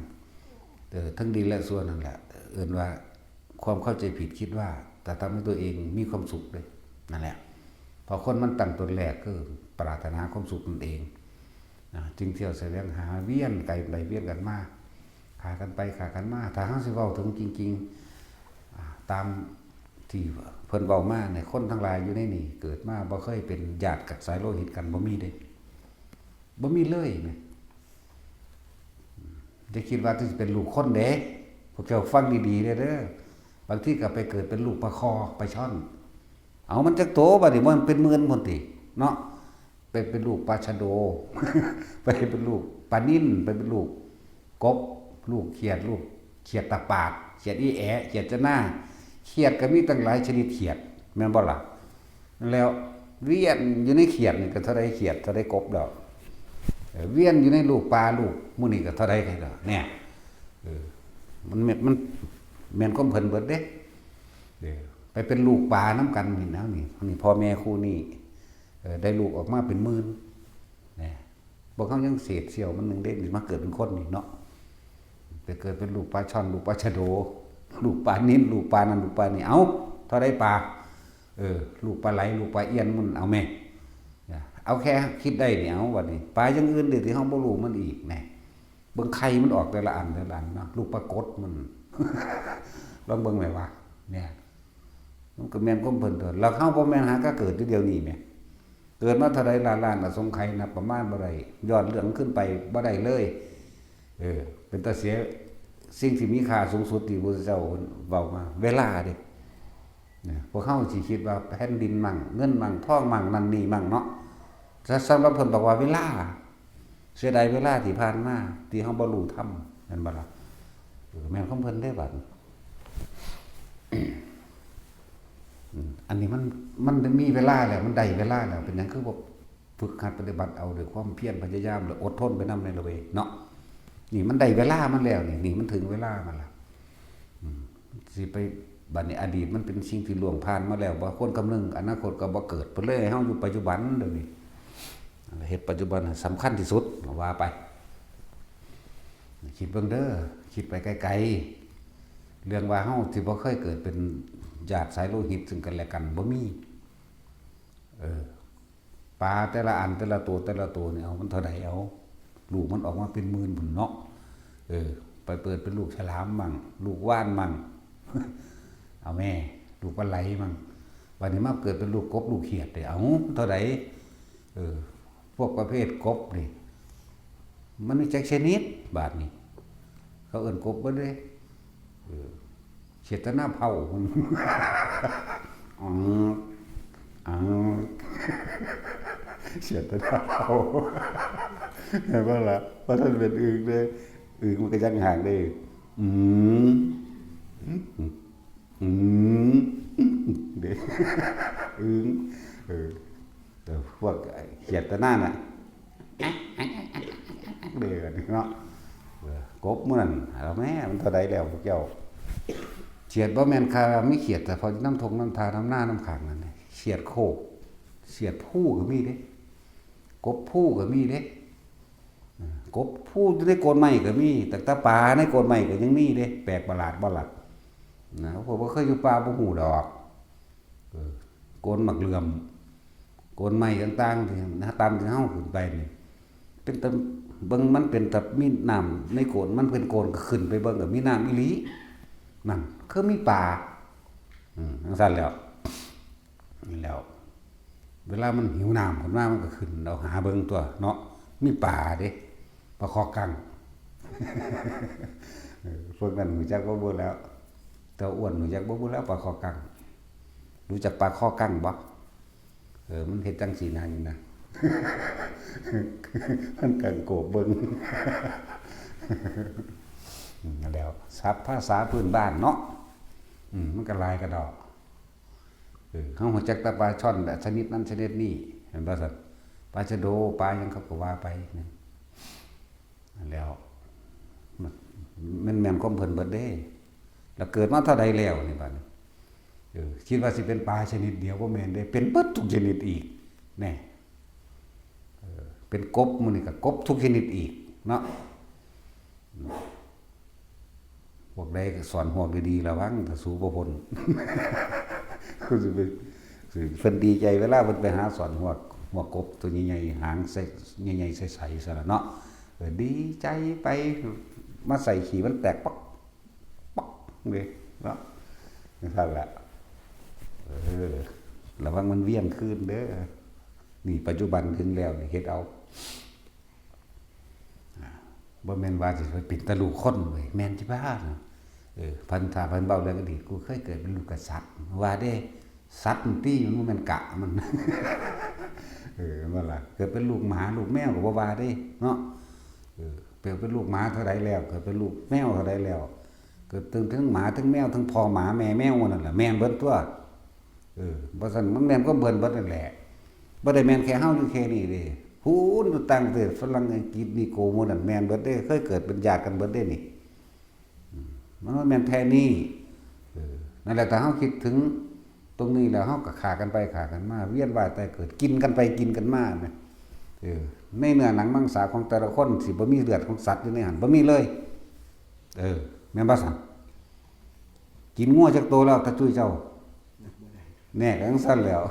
เออ ทั้งดีและชั่วนั่นแหละ เอิ้นว่าความเข้าใจผิดคิดว่าจะทำให้ตัวเองมีความสุขเด้ นั่นแหละ เพราะคนมันตั้งต้นแรกคือปรารถนาความสุขนั่นเอง นะ จึงเที่ยวแสวงหาเวียนกันไปเวียนกันมา ฆ่ากันไปฆ่ากันมา ถ้าเฮาสิเว้าถึงจริงๆ อ่า ตามที่เพิ่นเว้ามาเนี่ย คนทั้งหลายอยู่ในนี่เกิดมาบ่เคยเป็นญาติกับสายโลหิตกัน บ่มีเด้ บ่มีเลยนะ จะคิดว่าจะเป็นลูกคนเด้ พวกเจ้าฟังดีๆเด้อ บางทีก็ไปเกิดเป็นลูกปลาคอปลาช่อน เอามันจักโตบัดนี้ มันเป็นหมื่นพุ้นติเนาะ ไปเป็นลูกปลาชะโด ไปเป็นลูกปลานิล ไปเป็นลูกกบ ลูกเขียด ลูกเขียดตาปาด เขียดอีแอะ เขียดจะหน้า เขียดก็มีตั้งหลายชนิดเขียด แม่นบ่ล่ะ แล้วเวียนอยู่ในเขียดนี่ก็เท่าใดเขียด เท่าใดกบแล้ว เออ เวียนอยู่ในลูกปลาลูกหมู่นี่ก็เท่าใดแล้ว เนี่ย เออ มันแม่น มันแม่นความเพิ่นเบิดเด้ เออ ไปเป็นลูกปลานำกันนี่นะ นี่ นี่พ่อแม่คู่นี้ เออ ได้ลูกออกมาเป็นหมื่น นะ พวกเขายังเศษเสี้ยวมันหนึ่งเด้ มาเกิดเป็นคนนี่เนาะ ไปเกิดเป็นลูกปลาช่อน ลูกปลาชะโด ลูกปลานิล ลูกปลานั่น ลูกปลานี่ เอ้า เท่าใดปลา เออ ลูกปลาไหล ลูกปลาเอี้ยน มันเอาแม่ นะ เอาแค่คิดได้นี่ เอาบัดนี้ ปลาอย่างอื่นเด้อ ที่เฮาบ่รู้มันอีก แหน่ เบิ่งไข่มันออกแต่ละอัน แต่ละอันเนาะ ลูกปลากดมัน ลองเบิ่งแหมว่า เนี่ย มันก็แม่นความเพิ่นตัว แล้วเฮาบ่แม่นหากะเกิดอยู่เดี๋ยวนี้แหม เกิดมาเท่าใดล้านล้านอสงไขย นับประมาณบ่ได้ ย้อนเรื่องขึ้นไปบ่ได้เลย เออ เป็นตาเสียสิ่งที่มีค่าสูงสุดที่พระพุทธเจ้าเว้ามา เวลาเด้ นะ พวกเฮาสิคิดว่าแผ่นดินมั่ง เงินมั่ง ทองมั่ง นั่นนี่มั่งเนาะ แต่สำหรับเพิ่นบอกว่าเวลา เสียดายเวลาที่ผ่านมา ที่เฮาบ่รู้ธรรม แม่นบ่ล่ะ เออ แม่นของเพิ่นเด้บัดนี้ อืม อันนี้มัน มันมีเวลาแล้ว มันได้เวลาแล้ว เป็นหยังคือบ่ฝึกหัดปฏิบัติเอาด้วยความเพียรพยายาม และอดทนไปนำในละเว้ยเนาะ นี่มันได้เวลามันแล้ว นี่ นี่มันถึงเวลามันแล้ว อืม สิไป บัดนี้อดีตมันเป็นสิ่งที่ล่วงผ่านมาแล้ว บ่ควรคำนึง อนาคตก็บ่เกิด เพิ่นเลยให้เฮาอยู่ปัจจุบันเดี๋ยวนี้ เฮ็ดปัจจุบันให้สำคัญที่สุด ว่าไป คิดเบิ่งเด้อ คิดไปไกลๆ เรื่องว่าเฮาสิบ่เคยเกิดเป็นญาติสายโลหิตซึ่งกันและกัน บ่มี เออ ปลาแต่ละอัน แต่ละตัว แต่ละตัวนี่ เอามันเท่าใด เอา ลูกมันออกมาเป็นหมื่นพุ้นเนาะ เออ ไปเกิดเป็นลูกฉลามมั่ง ลูกวาฬมั่ง เอาแม่ ลูกปลาไหลมั่ง บัดนี้มาเกิดเป็นลูกกบ ลูกเขียดเด้ เอาเท่าใด เออ พวกประเภทกบนี่ มันมีจักชนิด บาดนี้ เขาเอิ้นกบเบิดเด้ เออ เขียดตะหน้าเผา อ๋อ อ๋อ เขียดตะหน้าเผา เห็นบ่ล่ะ ว่าท่านเป็นอึ่งเด้ อึ่งมันก็ยังห่างเด้ อืม อืม เด้ อึ่ง เออ เออ พวกเขียดตะหน้าน่ะ เด้อเนาะ เออ กบมื้อนั้น เอาแม่ มันเท่าใดแล้วพวกเจ้า เขียดบ่แม่นคา มีเขียดเฉพาะอยู่นำท่งนำทา นำนา นำข้างนั่นเด้ เขียดโคก เขียดภูก็มีเด้ กบภูก็มีเด้ เออ กบภูอยู่ในโคนไม้ก็มี ตั้งแต่ปลาในโคนไม้ก็ยังมีเด้ แปลกประหลาดบ่ล่ะ นะ พวกบ่เคยอยู่ป่าบ่ฮู้ดอก เออ โคนหมากเหลื่อม โคนไม้ต่างๆ ที่นะ ตามที่เฮาขึ้นไปนี่ เป็นตะ เบิ่งมันเป็นตะ มีน้ำในโคน มันเป็นโคนก็ขึ้นไปเบิ่งก็มีน้ำอีหลี นั่น คือมีปลา อืม จั่งซั้นแหล้ว นี่แหล้ว เวลามันหิวน้ำขึ้นมา มันก็ขึ้นเอาหาเบิ่งตั๊วเนาะ มีปลาเด้ ปลาคอกัง เออ พวกนั้นรู้จักบ่บุแล้ว เต้าอ้วนรู้จักบ่บุแล้ว ปลาคอกัง รู้จักปลาคอกังบ่ เออ มันเฮ็ดจั่งซี้นะ นี่นะ มันกังโกบเบิ่ง อืม แล้ว ศัพท์ภาษาพื้นบ้านเนาะ อืม มันก็หลายกะด้อ เออ เฮารู้จักแต่ปลาช่อนชนิดนั้นชนิดนี้ แม่นบ่ซั่น ปลาชะโด ปลาหยังเขาก็ว่าไปนะ แล้ว มัน มันแม่นความเพิ่นเบิดเด้ แล้วเกิดมาเท่าใดแล้วนี่บัดนี้ เออ คิดว่าสิเป็นปลาชนิดเดียว บ่แม่นเด้ เป็นเบิดทุกชนิดอีก แน่ เออ เป็นกบ มื้อนี้ก็กบทุกชนิดอีกเนาะ พวกใดก็สอนฮวกดีๆ ระวัง ถ้าสู้บ่พ้น คือสิไป สิ เพิ่นดีใจเวลาเพิ่นไปหาสอนฮวก ฮวกกบตัวใหญ่ๆ หางใส ใหญ่ๆ ใสๆ ซั่นล่ะเนาะ เออ ดีใจไป มาใส่ขี้มันแตกป๊อก ป๊อก เด้เนาะ จั่งซั้นแหละ เออ ระวังมันเวียนคืนเด้อ นี่ปัจจุบันถึงแล้วนี่ เฮ็ดเอา อ่า บ่แม่นว่าสิไปเป็นแต่ลูกคนเว้ย แม่นจิบ้าเนาะ เออ พันธาพันเว้าเรื่องอดีต กูเคยเกิดเป็นลูกกษัตริย์ ว่าเด้ สัตว์มันตี้ มันบ่แม่นกะมัน เออ นั่นล่ะ เกิดเป็นลูกหมา ลูกแมวก็บ่ว่าเด้ เนาะ เออ เกิดเป็นลูกหมาเท่าใดแล้ว เกิดเป็นลูกแมวเท่าใดแล้ว เกิดถึง ถึงหมา ถึงแมว ถึงพ่อหมาแม่แมวนั่นล่ะ แม่นเบิดตั๊ว เออ บ่ซั้นมันแม่นความเพิ่นเบิดนั่นแหละ บ่ได้แม่นแค่เฮาอยู่แค่นี้เด้ พู้นอยู่ต่างประเทศ ฝรั่ง อังกฤษ นี่โกหมู่นั่นแม่นเบิดเด้ เคยเกิดเป็นญาติกันเบิดเด้นี่ อืม มันบ่แม่นแค่นี้ เออ นั่นแหละ ถ้าเฮาคิดถึงตรงนี้แล้ว เฮาก็ฆ่ากันไปฆ่ากันมา เวียนว่ายตายเกิด กินกันไปกินกันมาแหม เออ ในเนื้อหนังมังสาของแต่ละคน สิบ่มีเลือดของสัตว์อยู่ในหั้น บ่มีเลย เออ แม่นบ่ซั้น กินงัวจักโตแล้ว ตาจุ้ยเจ้า แน่ ก็จั่งซั้นแหล้ว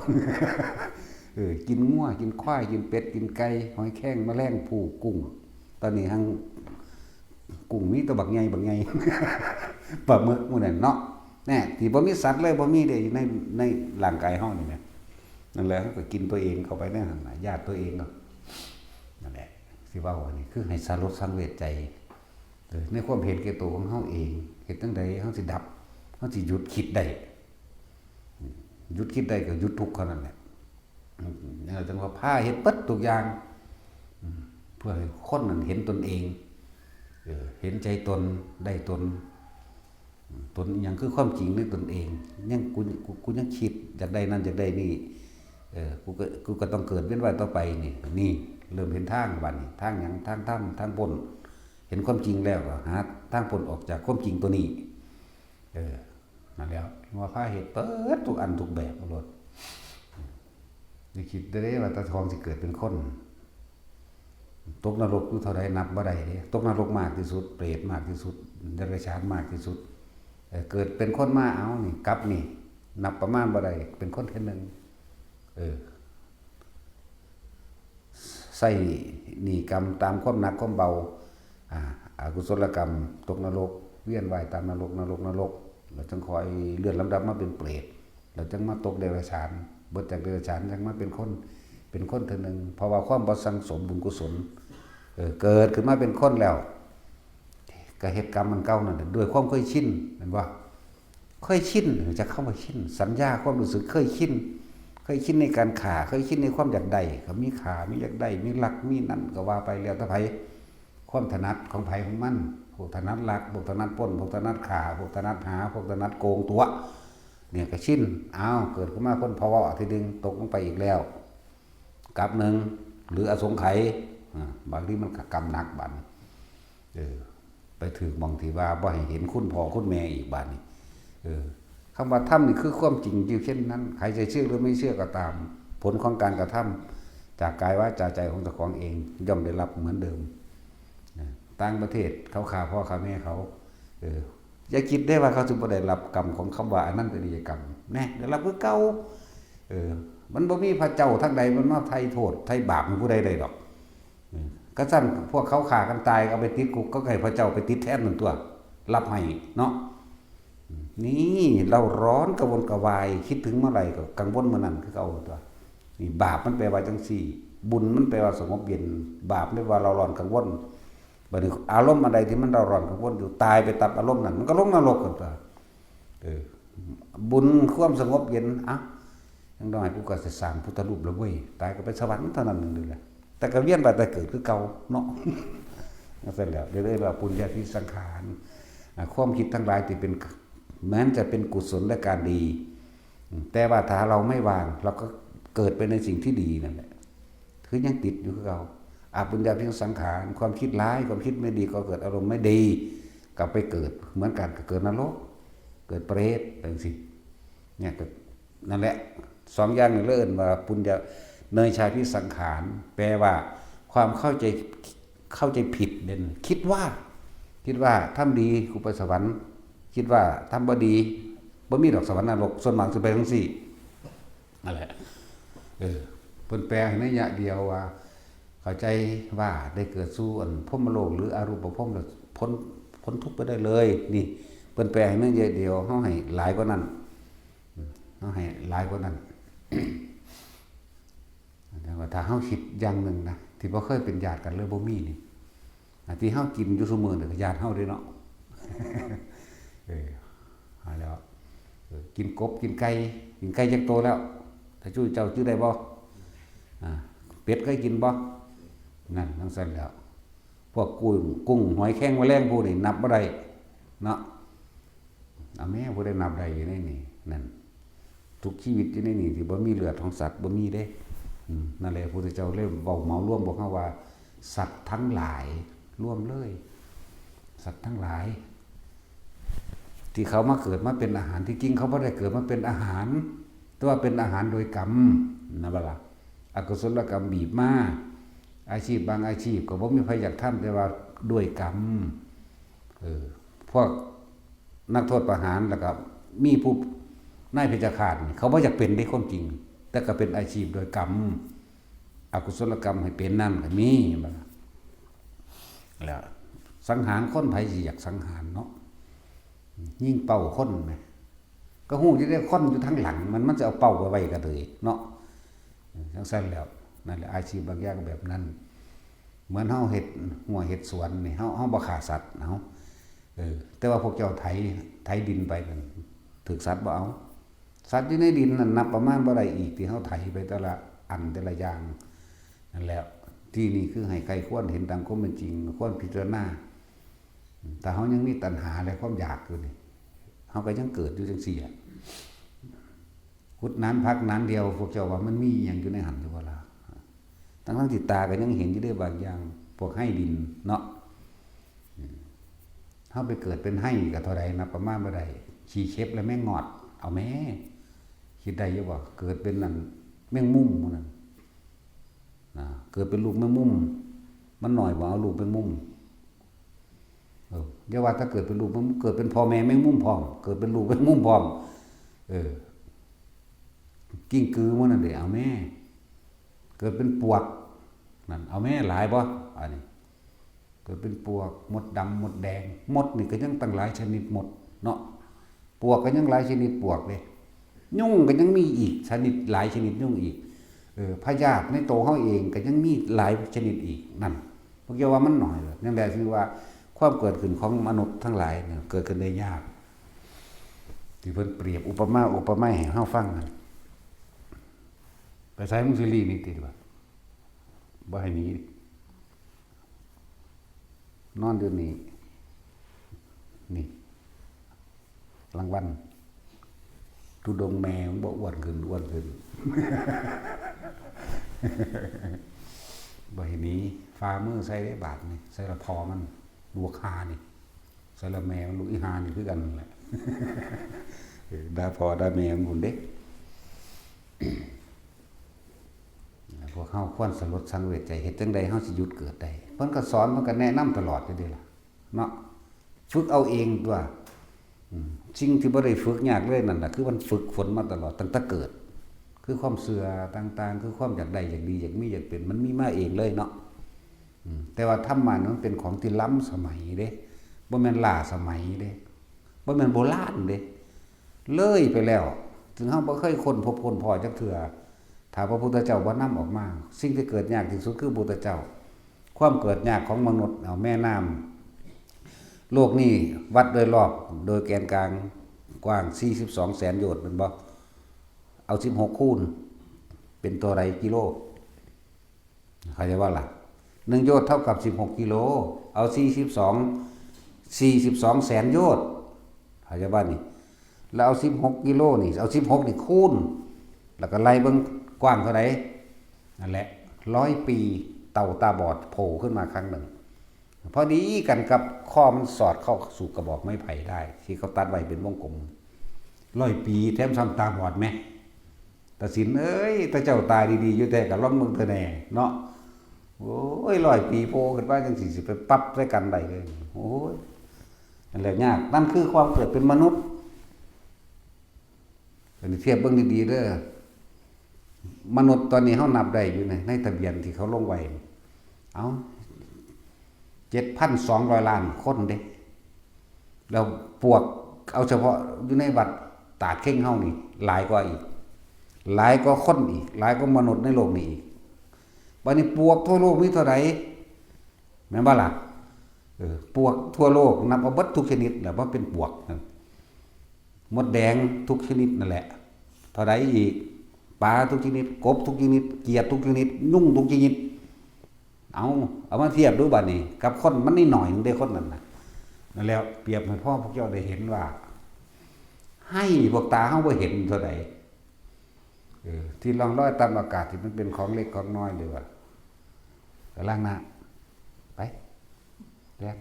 เออ กินงัว กินควาย กินเป็ด กินไก่ หอยแครง แมลงภู่ กุ้ง ตอนนี้หั่ง กุ้งมีแต่บักใหญ่ บักใหญ่ ปลาหมึกหมู่นั่นเนาะ แน่ ที่บ่มีสัตว์เลย บ่มีเด้ ใน ในร่างกายเฮานี่แหม นั่นแหละ เฮาก็กินตัวเองเข้าไปในหั้นน่ะ ญาติตัวเองเนาะ นั่นแหละ สิเว้าอันนี้คือให้สลดสังเวชใจ เออ ในความเห็นแก่ตัวของเฮาเอง เฮ็ดจั่งใดเฮาสิดับ เฮาสิหยุดคิดได้ อืม หยุดคิดได้ก็หยุดทุกข์เท่านั้นแหละ อืม นั่นแหละจั่งว่าพาเฮ็ดเบิดทุกอย่าง อืม เพื่อให้คนนั้นเห็นตนเอง เออ เห็นใจตน ได้ตน อืม ตนอิหยังคือความจริงในตนเอง ยัง กู กู กูยังคิดอยากได้นั่นอยากได้นี่ เออ กูก็ กูก็ต้องเกิดเวียนว่ายต่อไปนี่ นี่ เริ่มเห็นทางบัดนี้ ทางหยัง ทางธรรม ทางพ้น เห็นความจริงแล้วก็หาทางพ้นออกจากความจริงตัวนี้ เออ นั่นแหล้ว ว่าพาเฮ็ดเบิดทุกอันทุกแบบเอาโลด อย่าคิดเด้อว่าตาทองสิเกิดเป็นคน ตกนรกอยู่เท่าใดนับบ่ได้เด้ ตกนรกมากที่สุด เปรตมากที่สุด เดรัจฉานมากที่สุด เออ เกิดเป็นคนมา เอานี่ กลับนี่ นับประมาณบ่ได้ เป็นคนเทื่อหนึ่ง เออ ใช้หนี้กรรมตามความหนักความเบา อ่า อกุศลกรรม ตกนรก เวียนว่ายตามนรก นรก นรก แล้วจั่งค่อยเลื่อนลำดับมาเป็นเปรต แล้วจั่งมาตกเดรัจฉาน เบิดจากเดรัจฉานจั่งมาเป็นคน เป็นคนเทื่อหนึ่ง เพราะว่าความบ่สั่งสมบุญกุศล เออ เกิดขึ้นมาเป็นคนแล้ว ก็เฮ็ดกรรมอันเก่านั่นแหละ ด้วยความเคยชิน แม่นบ่ เคยชิน จักคำว่าชิน สัญญาความรู้สึกเคยชิน เคยชินในการฆ่า เคยชินในความอยากได้ ก็มีฆ่า มีอยากได้ มีลัก มีนั่น ก็ว่าไปแล้วแต่ไผ ความถนัดของไผของมัน พวกถนัดลัก พวกถนัดปล้น พวกถนัดฆ่า พวกถนัดหา พวกถนัดโกงตั๋ว เนี่ยก็ชิน อ้าว เกิดขึ้นมาคนพะเว้าทีหนึ่ง ตกลงไปอีกแล้ว กลับหนึ่ง หรืออสงไขย อ่า บางทีมันก็กรรมหนักบัดนี้ เออ ไปถืกหม่องที่ว่าบ่ให้เห็นคุณพ่อคุณแม่อีกบัดนี้ เออ คำว่าธรรมนี่คือความจริงอยู่เช่นนั้น ใครจะเชื่อหรือไม่เชื่อก็ตาม ผลของการกระทำจากกายวาจาใจของเจ้าของเอง ย่อมได้รับเหมือนเดิม นะ ต่างประเทศเขาฆ่าพ่อฆ่าแม่เขา เออ อย่าคิดได้ว่าเขาสิบ่ได้รับกรรมของคำว่าอนันตริยกรรม แน่ ได้รับคือเก่า เออ มันบ่มีพระเจ้าทางใดมันมาไถ่โทษไถ่บาปให้ผู้ใดได้ดอก เออ ก็ซั่นพวกเขาฆ่ากันตายก็เอาไปติดคุก ก็ให้พระเจ้าไปติดแทนนั่นตั๊ว รับให้เนาะ นี่เราร้อนกระวนกระวาย คิดถึงเมื่อไหร่ก็กังวลเมื่อนั้นคือเก่าตั๊ว นี่บาปมันแปลว่าจั่งซี้ บุญมันแปลว่าสงบเย็น บาปแปลว่าเร่าร้อนกังวล บัดนี้อารมณ์อันใดที่มันเร่าร้อนกังวลอยู่ ตายไปตับอารมณ์นั้น มันก็ลงนรกกันตั๊ว เออ บุญความสงบเย็น อ่ะ อย่างน้อยกูก็สิสร้างพุทธรูปแล้วเว้ย ตายก็ไปสวรรค์เท่านั้นหนึ่งเดียวแหละ แต่ก็เวียนว่ายตายเกิดคือเก่าเนาะ นั่นแหละ เรียกว่าปุญญาภิสังขาร อ่ะ ความคิดทั้งหลายที่เป็น แม้นจะเป็นกุศลและการดี อืม แต่ว่าถ้าเราไม่วาง เราก็เกิดไปในสิ่งที่ดีนั่นแหละ คือยังติดอยู่คือเก่า อปุญญาภิสังขาร ความคิดร้าย ความคิดไม่ดี ก็เกิดอารมณ์ไม่ดี ก็ไปเกิด เหมือนกัน ก็เกิดนรก เกิดเปรต จั่งซี้ เนี่ยก็ นั่นแหละ สองอย่างนี่เอิ้นว่าปุญญา เนยชาภิสังขาร แปลว่าความเข้าใจ เข้าใจผิดเด่น คิดว่า คิดว่าทำดีกูไปสวรรค์ คิดว่าทำบ่ดี บ่มีดอกสวรรค์นรก ส่วนมากสิไปจั่งซี้ นั่นแหละ เออ เพิ่นแปลให้นัยยะเดียวว่า เข้าใจว่าได้เกิดสู่อันพรหมโลกหรืออรูปพรหมแล้วพ้น พ้นทุกข์ไปได้เลย นี่ เพิ่นแปลให้นัยยะเดียว เฮาให้หลายกว่านั้น เฮาให้หลายกว่านั้น แต่ว่าถ้าเฮาคิดอย่างหนึ่งนะ ที่บ่เคยเป็นญาติกันเลย บ่มีนี่ อันที่เฮากินอยู่ซุมื้อนี่ก็ย้านเฮาเด้เนาะ เออ เอาแล้ว เออ กินกบ กินไก่ กินไก่จักโตแล้ว ถ้าจุ้ยเจ้าจื้อได้บ่ อ่า เป็ดเคยกินบ่ นั่น จั่งซั้นแล้ว พวกกุ้ง กุ้ง หอยแครง แมลงพวกนี้นับบ่ได้ เนาะ เอาแม่ ผู้ใดนับได้อยู่ในนี่ นั่น ทุกชีวิตอยู่ในนี่ที่บ่มีเลือดของสัตว์บ่มีเด้ อืม นั่นแหละ พระพุทธเจ้าเลยเว้าเหมารวมพวกเฮาว่า สัตว์ทั้งหลาย รวมเลย สัตว์ทั้งหลาย ที่เขามาเกิดมาเป็นอาหาร ที่จริงเขาบ่ได้เกิดมาเป็นอาหาร แต่ว่าเป็นอาหารโดยกรรม นะบ่ล่ะ อกุศลกรรมบีบมา อาชีพบางอาชีพก็บ่มีไผอยากทำ แต่ว่าด้วยกรรม เออ พวกนักโทษประหาร แล้วก็มีผู้นายเพชฌฆาตนี่ เขาบ่อยากเป็นเด้ความจริง แต่ก็เป็นอาชีพโดยกรรม อกุศลกรรมให้เป็นนั่นก็มี เห็นบ่ล่ะ แล้วสังหารคน ไผสิอยากสังหารเนาะ ยิงเป้าคนแหม ก็ฮู้อยู่เด้ คนอยู่ทางหลังมัน มันจะเอาเป้าไปไว้กะเลยเนาะ จั่งซั้นแล้ว นั่นแหละ อาชีพบางอย่างก็แบบนั้น เหมือนเฮาเฮ็ดฮั้วเฮ็ดสวนนี่ เฮา เฮาบ่ฆ่าสัตว์ เฮา เออ แต่ว่าพวกเจ้าไถ ไถดินไปนั่น ถืกสัตว์บ่เอา สัตว์อยู่ในดินนั่นนับประมาณบ่ได้อีก ที่เฮาไถไปแต่ละอันแต่ละอย่าง นั่นแหละ ที่นี่คือให้ใคร่ครวญเห็นตามความเป็นจริง ควรพิจารณา ถ้าเฮายังมีตัณหาและความอยากอยู่นี่ เฮาก็ยังเกิดอยู่จั่งซี้อะ ขุดหนานผักหนานเดียว พวกเจ้าว่ามันมีอิหยังอยู่ในหั้นอยู่บ่ล่ะ ทั้งๆที่ตาก็ยังเห็นอยู่เด้บางอย่าง พวกไฮ่ดินเนาะ อืม เฮาไปเกิดเป็นไฮ่ก็เท่าใดนับประมาณบ่ได้ ขี้เข็บและแมงงอด เอาแม่ คิดได้อยู่บ่ เกิดเป็นนั่น แมงมุมหมู่นั่น นะ เกิดเป็นลูกแมงมุม มันน้อยบ่ เอาลูกแมงมุม เออ อย่าว่าแต่เกิดเป็นลูกแมงมุม เกิดเป็นพ่อแม่แมงมุมพร้อม เกิดเป็นลูกแมงมุมพร้อม เออ กิ้งกือหมู่นั่นเด้ เอาแม่ เกิดเป็นปวก นั่น เอาแม่ หลายบ่ อันนี้ เกิดเป็นปวก มดดำ มดแดง มดนี่ก็ยังตั้งหลายชนิดมดเนาะ ปวกก็ยังหลายชนิดปวกเด้ ยุงก็ยังมีอีกชนิด หลายชนิดยุงอีก เออ พยาธิในตัวเฮาเองก็ยังมีหลายชนิดอีก นั่น พวกเจ้าว่ามันน้อยเหรอ นั่นแหละคือว่าความเกิดขึ้นของมนุษย์ทั้งหลายเนี่ย เกิดขึ้นได้ยาก ที่เพิ่นเปรียบอุปมาอุปไมยให้เฮาฟังนั่น ไปไสมึงสิหลีหนีติบ่ บ่ให้หนี นอนอยู่นี่ นี่ กลางวัน ธุดงค์แม่มันบ่อ้วนขึ้น อ้วนขึ้น บ่ให้หนี ฝ่ามือใส่ได้บาดนี่ ใส่ละพ่อมัน บวกหานี่ ใส่ละแม่มัน ลูกอีหานี่คือกันนั่นแหละ เออ ด่าพ่อด่าแม่มันพุ้นเด้ พวกเฮาควรสลดสังเวชใจ เฮ็ดจั่งใดเฮาสิหยุดเกิดได้ เพิ่นก็สอน เพิ่นก็แนะนำตลอดอยู่เด้ล่ะ เนาะ ฝึกเอาเองตั๊ว อืม สิ่งที่บ่ได้ฝึกยากเลยนั่นล่ะ คือมันฝึกฝนมาตลอดตั้งแต่เกิด คือความเชื่อต่างๆ คือความอยากได้ อยากดี อยากมี อยากเป็น มันมีมาเองเลยเนาะ อืม แต่ว่าธรรมะนี่มันเป็นของที่ล้ำสมัยเด้ บ่แม่นล้าสมัยเด้ บ่แม่นโบราณเด้ เลยไปแล้ว ซึ่งเฮาบ่เคยค้นพบค้นพ้อจักเทื่อ ถ้าพระพุทธเจ้าบ่นำออกมา สิ่งที่เกิดยากที่สุดคือพระพุทธเจ้า ความเกิดยากของมนุษย์ เอาแม่น้ำ โลกนี้วัดโดยรอบ โดยแกนกลางกว้างสี่สิบสองแสนโยชน์ แม่นบ่ เอาสิบหกคูณ เป็นเท่าใดกิโล เข้าใจบ่ล่ะ หนึ่งโยชน์เท่ากับสิบหกกิโล เอาสี่สิบสอง สี่สิบสองแสนโยชน์ เข้าใจบ่นี่ แล้วเอาสิบหกกิโลนี่ เอาสิบหกนี่คูณ แล้วก็ไล่เบิ่งกว้างเท่าใด นั่นแหละ ร้อยปีเต่าตาบอดโผล่ขึ้นมาครั้งหนึ่ง พอดีกันกับข้อมันสอดเข้าสู่กระบอกไม้ไผ่ได้ ที่เขาตัดไว้เป็นวงกลม ร้อยปี แถมซ้ำตาบอดแหม ตาสินเอ้ย ตาเจ้าตาดีๆ อยู่แท้ ก็ลองเบิ่งเถาะแหน่เนาะ โอ้ย ร้อยปีโผล่ขึ้นมาจั่งซี้ สิไปปรับใส่กันได้เลย โอ้ย นั่นแหละยาก นั่นคือความเกิดเป็นมนุษย์ อันนี้เทียบเบิ่งดีๆ เด้อ มนุษย์ตอนนี้เฮานับได้อยู่ใน ในทะเบียนที่เขาลงไว้ เอ้า เจ็ดพันสองร้อยล้านคนเด้ แล้วปวก เอาเฉพาะอยู่ในวัดตาดเข่งเฮานี่ หลายกว่าอีก หลายกว่าคนอีก หลายกว่ามนุษย์ในโลกนี้อีก บัดนี้ปวกทั่วโลกมีเท่าใด แม่นบ่ล่ะ เออ ปลวกทั่วโลกนับเอาเบิดทุกชนิดแหละว่าเป็นปลวกนั่น มดแดงทุกชนิดนั่นแหละ เท่าใดอีก ปลาทุกชนิด กบทุกชนิด เขียดทุกชนิด ยุงทุกชนิด เอา เอามาเทียบดูบัดนี้ กับคนมันนี่หน่อยหนึ่งได้คนนั้นนะ นั่นแล้วเปรียบให้พ่อพวกเจ้าได้เห็นว่า ให้พวกตาเฮาบ่เห็นเท่าใด เออ ที่ล่องลอยตามอากาศที่มันเป็นของเล็กของน้อยเลยว่ะ กำลังนะ ไป แล่น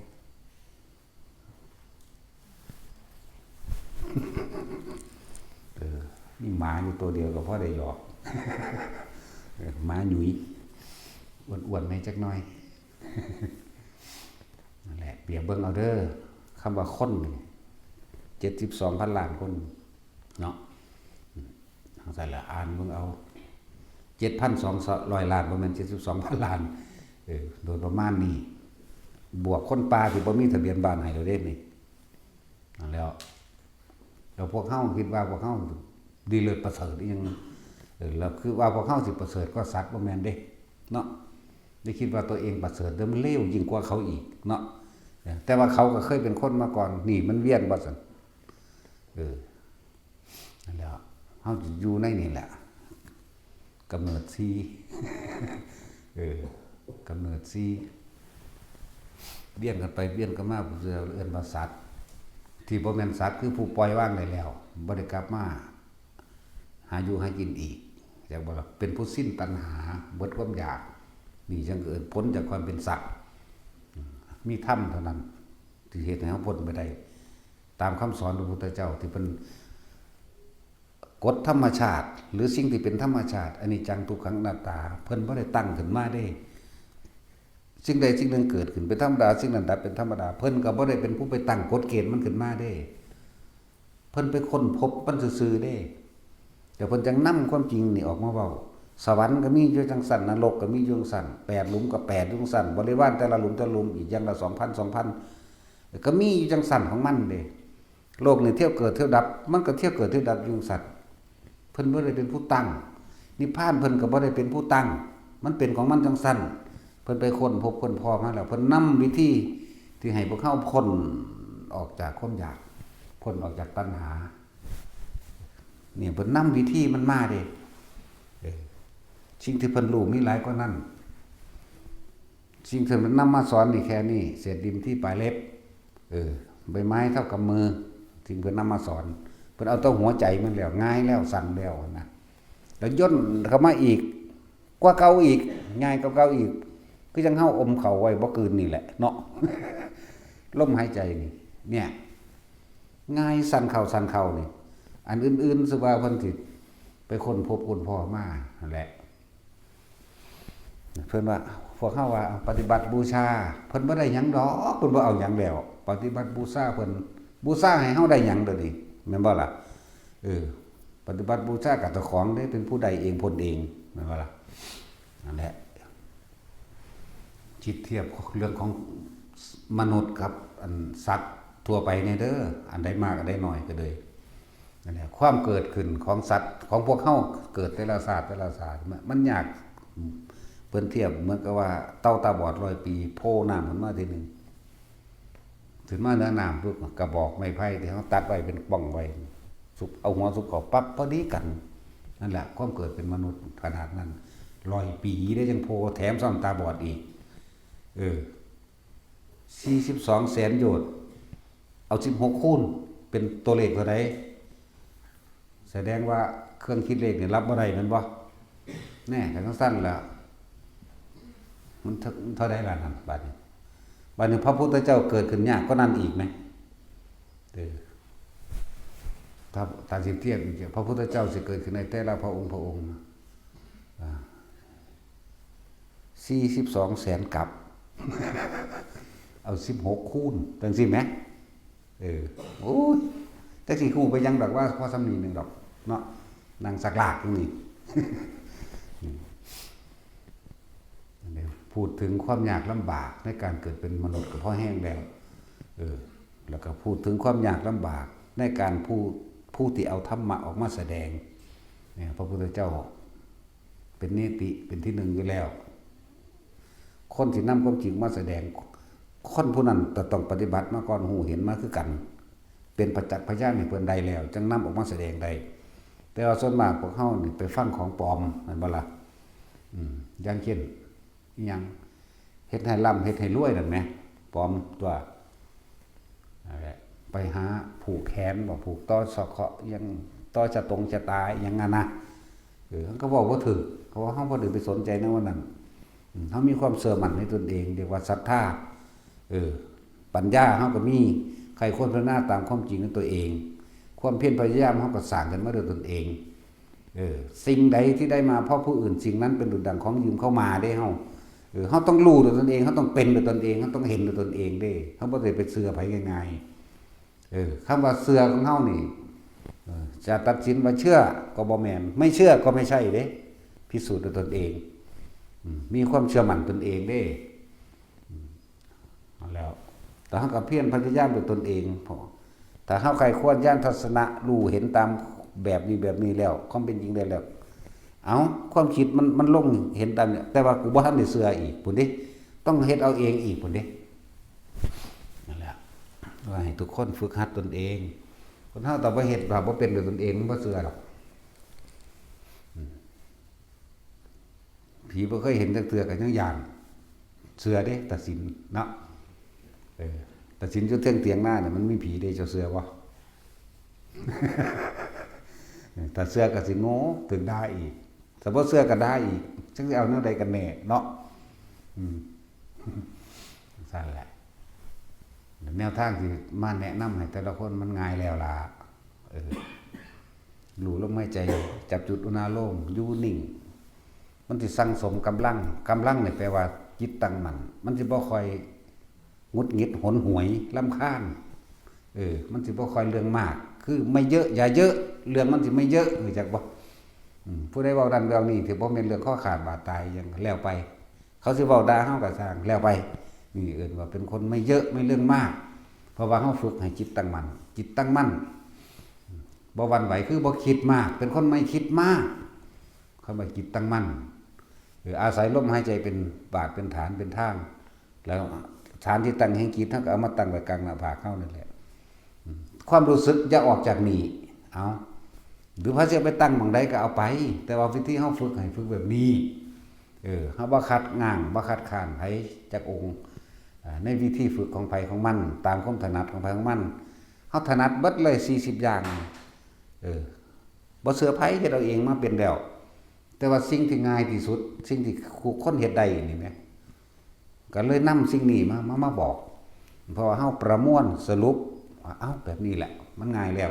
เออ มีหมาอยู่ตัวเดียวก็พอได้หยอก เออ หมาหยุย อ้วนๆ แหน่จักหน่อย นั่นแหละ เปรียบเบิ่งเอาเด้อ คำว่าคนนี่ เจ็ดสิบสองพันล้านคน เนาะ อืม จั่งซั้นล่ะ อ่านเบิ่งเอา เจ็ดพันสองร้อยล้าน บ่แม่นเจ็ดสิบสองพันล้าน เออ โดยประมาณนี้ บวกคนป่าที่บ่มีทะเบียนบ้านให้แล้วเด้นี่ นั่นแหล้ว แล้วพวกเฮาคิดว่าพวกเฮาดีเลิศประเสริฐอีหยัง เออ แล้วคือว่าพวกเฮาสิประเสริฐกว่าสัตว์ บ่แม่นเด้ เนาะ ได้คิดว่าตัวเองประเสริฐ เด้อ มันเลวยิ่งกว่าเขาอีก เนาะ เออ แต่ว่าเขาก็เคยเป็นคนมาก่อน นี่มันเวียนว่าซั่น เออ นั่นแหละ เฮาสิอยู่ในนี่แหละ กำเนิดสี่ เออ กำเนิดสี่ เวียนกันไปเวียนกันมา ผู้เจ้าเอิ้นว่าสัตว์ ที่บ่แม่นสัตว์คือผู้ปล่อยวางได้แล้ว บ่ได้กลับมาหาอยู่หากินอีก จักบ่ล่ะ เป็นผู้สิ้นตัณหา เบิดความอยาก นี่จั่งเอิ้นพ้นจากความเป็นสัตว์ มีธรรมเท่านั้น ที่เฮ็ดให้เฮาพ้นไปได้ ตามคำสอนพระพุทธเจ้าที่เพิ่น กฎธรรมชาติ หรือสิ่งที่เป็นธรรมชาติ อนิจจัง ทุกขัง อนัตตา เพิ่นบ่ได้ตั้งขึ้นมาเด้ สิ่งใดสิ่งหนึ่งเกิดขึ้นเป็นธรรมดา สิ่งนั้นดับเป็นธรรมดา เพิ่นก็บ่ได้เป็นผู้ไปตั้งกฎเกณฑ์มันขึ้นมาเด้ เพิ่นไปค้นพบมันซื่อๆเด้ แต่เพิ่นจั่งนำความจริงนี่ออกมาเว้า สวรรค์ก็มีอยู่จั่งซั้น นรกก็มีอยู่จั่งซั้น แปดหลุมก็แปดอยู่จั่งซั้น บริวารแต่ละหลุมแต่ละหลุมอีกอย่างละสองพัน สองพัน ก็มีอยู่จั่งซั้นของมันเด้ โลกนี่เที่ยวเกิดเที่ยวดับ มันก็เที่ยวเกิดเที่ยวดับอยู่จั่งซั้น เพิ่นบ่ได้เป็นผู้ตั้ง นิพพานเพิ่นก็บ่ได้เป็นผู้ตั้ง มันเป็นของมันจั่งซั้น เพิ่นไปค้นพบค้นพอมาแล้ว เพิ่นนำวิธีที่ให้พวกเฮาพ้นออกจากความอยาก พ้นออกจากตัณหา เนี่ย เพิ่นนำวิธีมันมาเด้ เออ สิ่งที่เพิ่นรู้มีหลายกว่านั้น สิ่งที่เพิ่นนำมาสอนนี่แค่นี้ เศษดินที่ปลายเล็บ เออ ใบไม้เท่ากำมือ สิ่งเพิ่นนำมาสอน เพิ่นเอาแต่หัวใจมันแล้ว ง่ายแล้ว สั้นแล้วนะ แล้วย่นเข้ามาอีก กว่าเก่าอีก ง่ายกว่าเก่าอีก คือจั่งเฮาอมเข้าไว้บ่กลืนนี่แหละเนาะ ลมหายใจนี่ เนี่ย ง่าย สั้นเข้า สั้นเข้านี่ อันอื่นๆ สิว่าเพิ่นสิไปค้นพบค้นพอมานั่นแหละ เพิ่นว่า พวกเฮาว่าปฏิบัติบูชา เพิ่นบ่ได้หยังดอก เพิ่นบ่เอาหยังแล้ว ปฏิบัติบูชาเพิ่น บูชาให้เฮาได้หยังเดี๋ยวนี้ แม่นบ่ล่ะ เออ ปฏิบัติบูชากับเจ้าของเด้ เป็นผู้ได้เองพ้นเอง แม่นบ่ล่ะ นั่นแหละ คิดเทียบเรื่องของมนุษย์กับอันสัตว์ทั่วไปเนี่ยเด้อ อันใดมากอันใดน้อยก็เลย นั่นแหละ ความเกิดขึ้นของสัตว์ ของพวกเฮาเกิดแต่ละชาติแต่ละชาติ มัน มันยาก เพิ่นเทียบเหมือนกับว่าเต่าตาบอดร้อยปี โผล่น้ำขึ้นมาทีหนึ่ง ขึ้นมาเหนือน้ำปุ๊บ กระบอกไม้ไผ่ที่เฮาตัดไว้เป็นป่องไว้ ซุบ เอาหัวซุบเข้าปั๊บ พอดีกัน นั่นแหละ ความเกิดเป็นมนุษย์ขนาดนั้น ร้อยปีได้จั่งโผล่ แถมซ้ำตาบอดอีก เออ สี่สิบสองแสนโยชน์ เอาสิบหกคูณ เป็นตัวเลขเท่าใด แสดงว่าเครื่องคิดเลขนี่รับบ่ได้แม่นบ่ แน่ คันจั่งซั้นแล้ว มันเท่า เท่าใดล่ะนั่น บัดนี้ บัดนี้พระพุทธเจ้าเกิดขึ้นยากกว่านั้นอีกไหม เออ ถ้า ถ้าสิเทียบอีก พระพุทธเจ้าสิเกิดขึ้นในแต่ละพระองค์พระองค์ อ่า สี่สิบสองแสนกับ เอาสิบหกคูณ จั่งซี้แหม เออ โอ้ย จักสิฮู้ไปหยังดอกว่าพอส่ำนี้หนึ่งดอก เนาะ นั่งสักลากอยู่นี่ พูดถึงความยากลำบากในการเกิดเป็นมนุษย์ก็พอแฮงแล้ว เออ แล้วก็พูดถึงความยากลำบากในการผู้ ผู้ที่เอาธรรมะออกมาแสดง เนี่ย พระพุทธเจ้าเป็นนิติ เป็นที่หนึ่งอยู่แล้ว คนที่นำความจริงมาแสดง คนผู้นั้นจะต้องปฏิบัติมาก่อน ฮู้เห็นมาคือกัน เป็นประจักษ์พยานให้เพิ่นได้แล้ว จั่งนำออกมาแสดงได้ แต่ว่าส่วนมากพวกเฮานี่ไปฟังของปลอม แม่นบ่ล่ะ อืม อย่างเช่น อิหยัง เฮ็ดให้ร่ำ เฮ็ดให้รวยนั่นแหม ปลอมตัว นั่นแหละ ไปหาผูกแขนบ่ ผูกต่อสะเคราะห์ อิหยัง ต่อชะตงชะตา อิหยังอะนะ เออ มันก็เว้าบ่ถูก เพราะว่าเฮาบ่ได้ไปสนใจในวันนั้น อืม เฮามีความเชื่อมั่นในตนเอง เรียกว่าศรัทธา เออ ปัญญาเฮาก็มี ใคร่ครวญพิจารณาตามความจริงในตัวเอง ความเพียรพยายามเฮาก็สร้างขึ้นมาด้วยตนเอง เออ สิ่งใดที่ได้มาเพราะผู้อื่น สิ่งนั้นเป็นดุจดังของยืมเข้ามาเด้เฮา เออ เฮาต้องรู้ด้วยตนเอง เฮาต้องเป็นด้วยตนเอง เฮาต้องเห็นด้วยตนเองเด้ เฮาบ่ได้ไปเชื่อไผง่ายๆ เออ คำว่าเชื่อของเฮานี่ เออ จะตัดสินว่าเชื่อก็บ่แม่น ไม่เชื่อก็ไม่ใช่เด้ พิสูจน์ด้วยตนเอง อืม มีความเชื่อมั่นตนเองเด้ อืม เอาแล้ว แต่เฮาก็เพียรพยายามด้วยตนเอง เพราะถ้าเฮาใคร่ครวญญาณทัศนะ รู้เห็นตามแบบนี้แบบนี้แล้ว ความเป็นจริงได้แล้ว เอา ความคิดมัน มันลงเห็นตามเนี่ย แต่ว่ากูบ่ทันได้เชื่ออีกพุ้นเด้ ต้องเฮ็ดเอาเองอีกพุ้นเด้ นั่นแหละ ว่าให้ทุกคนฝึกหัดตนเอง คนเฮาต้องไปเฮ็ด ถ้าบ่เป็นด้วยตนเอง มันบ่เชื่อดอก อืม ผีบ่เคยเห็นจักเทื่อก็ยังย้าน เชื่อเด้ ตาสินเนาะ เออ ตาสินอยู่เทิงเถียงนาเนี่ย มันมีผีเด้ เจ้าเชื่อบ่ ถ้าเชื่อก็สิโง่ ถูกด่าอีก ถ้าบ่เชื่อก็ด่าอีก จักสิเอาแนวใดกันแน่เนาะ อืม ซั่นแหละ แนวทางที่มาแนะนำให้แต่ละคนมันง่ายแล้วล่ะ เออ รู้ลมหายใจ จับจุดอุณาโลม อยู่นิ่ง มันสิสั่งสมกำลัง กำลังนี่แปลว่าจิตตั้งมั่น มันสิบ่ค่อยหงุดหงิดหนหวยรำคาญ เออ มันสิบ่ค่อยเรื่องมาก คือไม่เยอะอย่าเยอะ เรื่องมันสิไม่เยอะ รู้จักบ่ อืม ผู้ใดเว้านั่นเว้านี่ ที่บ่แม่นเรื่องคอขาดบาดตายหยัง แล้วไป เขาสิเว้าด่าเฮาก็ซ่าง แล้วไป นี่เอิ้นว่าเป็นคนไม่เยอะไม่เรื่องมาก เพราะว่าเฮาฝึกให้จิตตั้งมั่น จิตตั้งมั่น บ่หวั่นไหว คือบ่คิดมาก เป็นคนไม่คิดมาก คำว่าจิตตั้งมั่น เออ อาศัยลมหายใจเป็นบาดเป็นฐานเป็นทาง แล้วฐานที่ตั้งแห่งจิต เฮาก็เอามาตั้งไว้กลางหน้าผากเฮานั่นแหละ อืม ความรู้สึกอย่าออกจากนี่ เอา หรือพระเจ้าไปตั้งหม่องใดก็เอาไป แต่ว่าวิธีเฮาฝึกให้ฝึกแบบนี้ เออ เฮาบ่ขัดง้าง บ่ขัดขานไผจักองค์ อ่า ในวิธีฝึกของไผของมัน ตามความถนัดของไผของมัน เฮาถนัดเบิดเลย สี่สิบ อย่าง เออ บ่เชื่อไผ เฮ็ดเอาเองมาเป็นแล้ว แต่ว่าสิ่งที่ง่ายที่สุด สิ่งที่คู่คนเฮ็ดได้นี่แหม ก็เลยนำสิ่งนี้มา มา มาบอก เพราะว่าเฮาประมวลสรุปว่า เอ้า แบบนี้แหละ มันง่ายแล้ว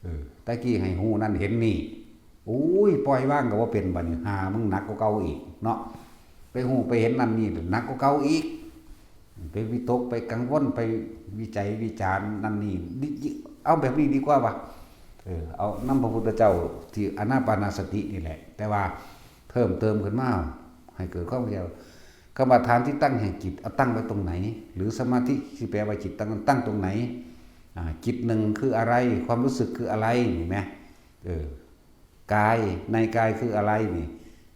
เออ แต่กี้ให้ฮู้นั่นเห็นนี่ โอ้ย ปล่อยวางก็บ่เป็น บัดนี้ หามึงหนักกว่าเก่าอีกเนาะ ไปฮู้ไปเห็นนั่นนี่หนักกว่าเก่าอีก ไปวิตก ไปกังวล ไปวิจัยวิจารณ์นั่นนี่ ดิ เอาแบบนี้ดีกว่าว่ะ เออ เอานำพระพุทธเจ้าที่อานาปานสตินี่แหละ แต่ว่าเพิ่มเติมขึ้นมา ให้เกิดความเข้าใจ คำว่าฐานที่ตั้งแห่งจิต เอาตั้งไว้ตรงไหน หรือสมาธิที่แปลว่าจิตตั้ง ตั้งตรงไหน อ่า จิตหนึ่งคืออะไร ความรู้สึกคืออะไร นี่แหม เออ กาย ในกายคืออะไรนี่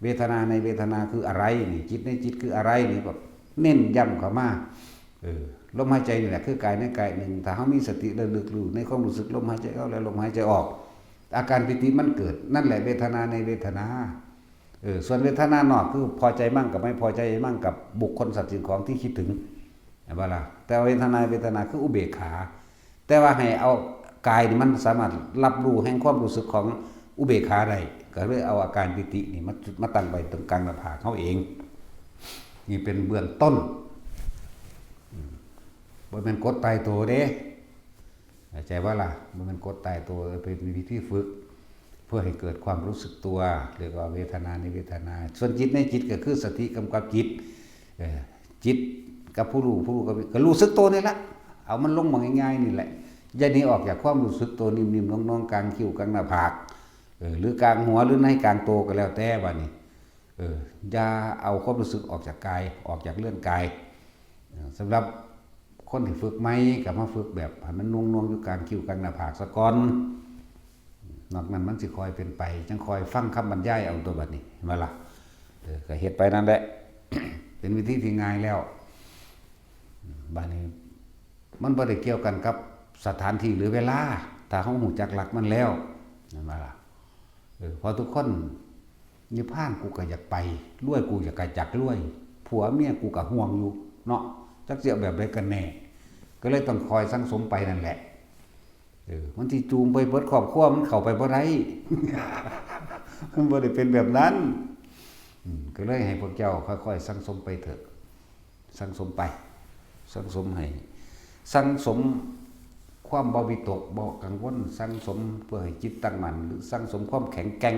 เวทนาในเวทนาคืออะไรนี่ จิตในจิตคืออะไรนี่ แบบเน้นย้ำเข้ามา เออ ลมหายใจนี่แหละคือกายในกายหนึ่ง ถ้าเฮามีสติระลึกรู้ในความรู้สึกลมหายใจเข้าและลมหายใจออก อาการปีติมันเกิด นั่นแหละเวทนาในเวทนา เออ ส่วนเวทนานอกคือพอใจมั่งกับไม่พอใจมั่งกับบุคคลสัตว์สิ่งของที่คิดถึง เห็นบ่ล่ะ แต่เวทนา เวทนาคืออุเบกขา แต่ว่าให้เอากายนี่มันสามารถรับรู้แห่งความรู้สึกของอุเบกขาได้ ก็เลยเอาอาการปีตินี่มา มาตั้งไว้ตรงกลางหน้าผากเฮาเอง นี่เป็นเบื้องต้น อืม บ่แม่นกฎตายตัวเด้ เข้าใจบ่ล่ะ บ่แม่นกฎตายตัว เป็นวิธีฝึก เพื่อให้เกิดความรู้สึกตัว เรียกว่าเวทนาในเวทนา ส่วนจิตในจิตก็คือสติกำกับจิต เอ่อ จิตกับผู้รู้ ผู้รู้กับ ก็รู้สึกตัวนี่แหละ เอามันลงมาง่ายๆนี่แหละ อย่าหนีออกจากความรู้สึกตัวนิ่มๆนวลๆ กลางคิ้ว กลางหน้าผาก เออ หรือกลางหัว หรือในกลางตัวก็แล้วแต่ บัดนี้ เออ อย่าเอาความรู้สึกออกจากกาย ออกจากเรือนกาย เออ สำหรับคนที่ฝึกใหม่ก็มาฝึกแบบให้มันนวลๆอยู่กลางคิ้ว กลางหน้าผากซะก่อน นอกนั้นมันสิค่อยเป็นไป จั่งค่อยฟังคำบรรยายเอาตัว บัดนี้ เห็นบ่ล่ะ เออ ก็เฮ็ดไปนั่นแหละ เป็นวิธีที่ง่ายแล้ว บาดนี้มันบ่ได้เกี่ยวกันกับสถานที่หรือเวลา ถ้าเฮารู้จักหลักมันแล้ว แม่นบ่ล่ะ? เออ เพราะทุกคน นิพพานกูก็อยากไป รวยกูอยาก ก็อยากรวย ผัวเมียกูก็ห่วงอยู่เนาะ จักสิเอาแบบใดกันแน่ ก็เลยต้องคอยสั่งสมไปนั่นแหละ เออ มันสิจูงไปเบิดครอบครัว มันเข้าไปบ่ได้ มันบ่ได้เป็นแบบนั้น อืม ก็เลยให้พวกเจ้าค่อยๆสั่งสมไปเถอะ สั่งสมไป สั่งสมให้ สั่งสมความบ่วิตกบ่กังวล สั่งสมเพื่อให้จิตตั้งมั่น หรือสั่งสมความแข็งแกร่ง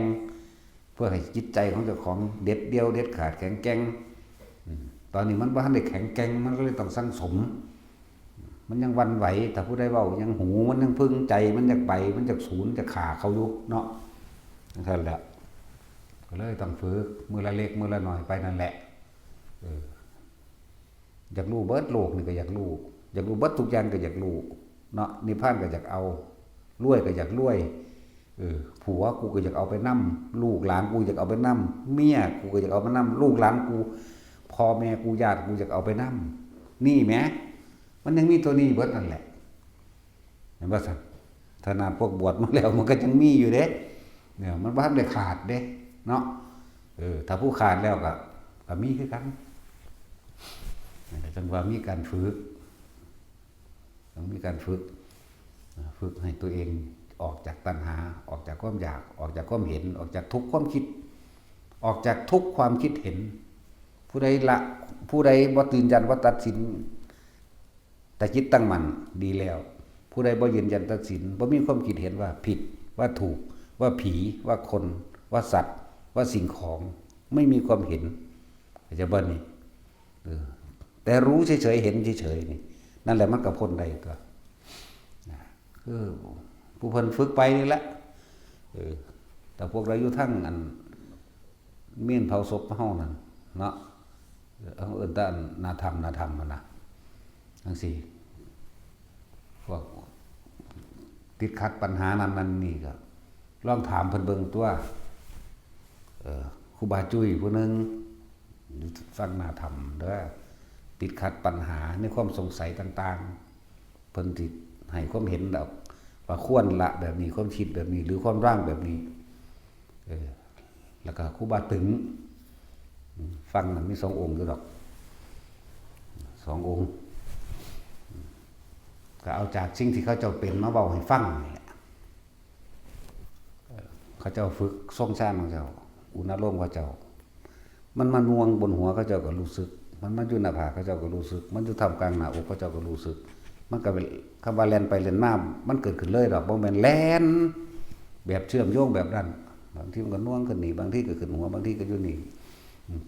เพื่อให้จิตใจของเจ้าของเด็ดเดี่ยวเด็ดขาดแข็งแกร่ง อืม ตอนนี้มันบ่ทันได้แข็งแกร่ง มันก็เลยต้องสั่งสม มันยังหวั่นไหว ถ้าผู้ใดเว้ายังหู มันยังพึงใจ มันอยากไป มันอยากสูญ อยากฆ่าเขาอยู่เนาะ จั่งซั้นแหละ ก็เลยต้องฝึก มื้อละเล็ก มื้อละน้อยไปนั่นแหละ เออ อยากรู้เบิดโลกนี่ก็อยากรู้ อยากรู้เบิดทุกอย่างก็อยากรู้เนาะ นิพพานก็อยากเอา รวยก็อยากรวย เออ ผัวกูก็อยากเอาไปนำ ลูกหลานกูอยากเอาไปนำ เมียกูก็อยากเอาไปนำ ลูกหลานกู พ่อแม่กู ญาติกูอยากเอาไปนำ นี่แหม มันยังมีตัวนี้เบิดนั่นแหละ เห็นบ่ซั่น? ขนาดพวกบวชมาแล้วมันก็ยังมีอยู่เด้ เนี่ย มันบ่ทันได้ขาดเด้ เนาะ เออ ถ้าผู้ขาดแล้วก็ ก็มีคือกัน นั่นแหละ จั่งว่ามีการฝึก ต้องมีการฝึก ฝึกให้ตัวเองออกจากตัณหา ออกจากความอยาก ออกจากความเห็น ออกจากทุกข์ความคิด ออกจากทุกข์ความคิดเห็น ผู้ใดละ ผู้ใดบ่ยืนยันว่าตัดสิน แต่จิตตั้งมั่นดีแล้ว ผู้ใดบ่ยืนยันตัดสิน บ่มีความคิดเห็นว่าผิด ว่าถูก ว่าผี ว่าคน ว่าสัตว์ ว่าสิ่งของ ไม่มีความเห็น เข้าใจบ่นี่? เออ แต่รู้เฉยๆ เห็นเฉยๆ นี่ นั่นแหละมันก็พ้นได้ตั๊ว นะ คือผู้เพิ่นฝึกไปนี่แหละ เออ แต่พวกเราอยู่ทางอัน เมนเผาศพเฮานั่นเนาะ เออ เอิ้นแต่อันหน้าถ้ำ หน้าถ้ำหั่นน่ะ จั่งซี้ พวกติดขัดปัญหานั่นนั่นนี่ก็ ลองถามเพิ่นเบิ่งตั๊ว เออ ครูบาจุ้ยผู้หนึ่ง อยู่ฝั่งหน้าถ้ำเด้อ ติดขัดปัญหาในความสงสัยต่างๆ เพิ่นสิให้ความเห็นดอก ว่าควรละแบบนี้ ควรคิดแบบนี้ หรือควรวางแบบนี้ เออ แล้วก็ครูบาตึง อืม ฝั่งนั้นมีสององค์อยู่ดอก สององค์ ก็เอาจากสิ่งที่เขาเจ้าเป็นมาเว้าให้ฟังนี่แหละ เอ่อ เขาเจ้าฝึกทรงฌานของเจ้า อุณาโลมเขาเจ้า มันมาน่วงบนหัวเขาเจ้าก็รู้สึก มันมาอยู่หน้าผากเขาเจ้าก็รู้สึก มันอยู่ท่ามกลางหน้าอกเขาเจ้าก็รู้สึก มันก็เป็น คำว่าแล่นไปแล่นมา มันเกิดขึ้นเลยดอก บ่แม่นแล่นแบบเชื่อมโยงแบบนั้น บางทีมันก็น่วงขึ้นนี่ บางทีก็ขึ้นหัว บางทีก็อยู่นี่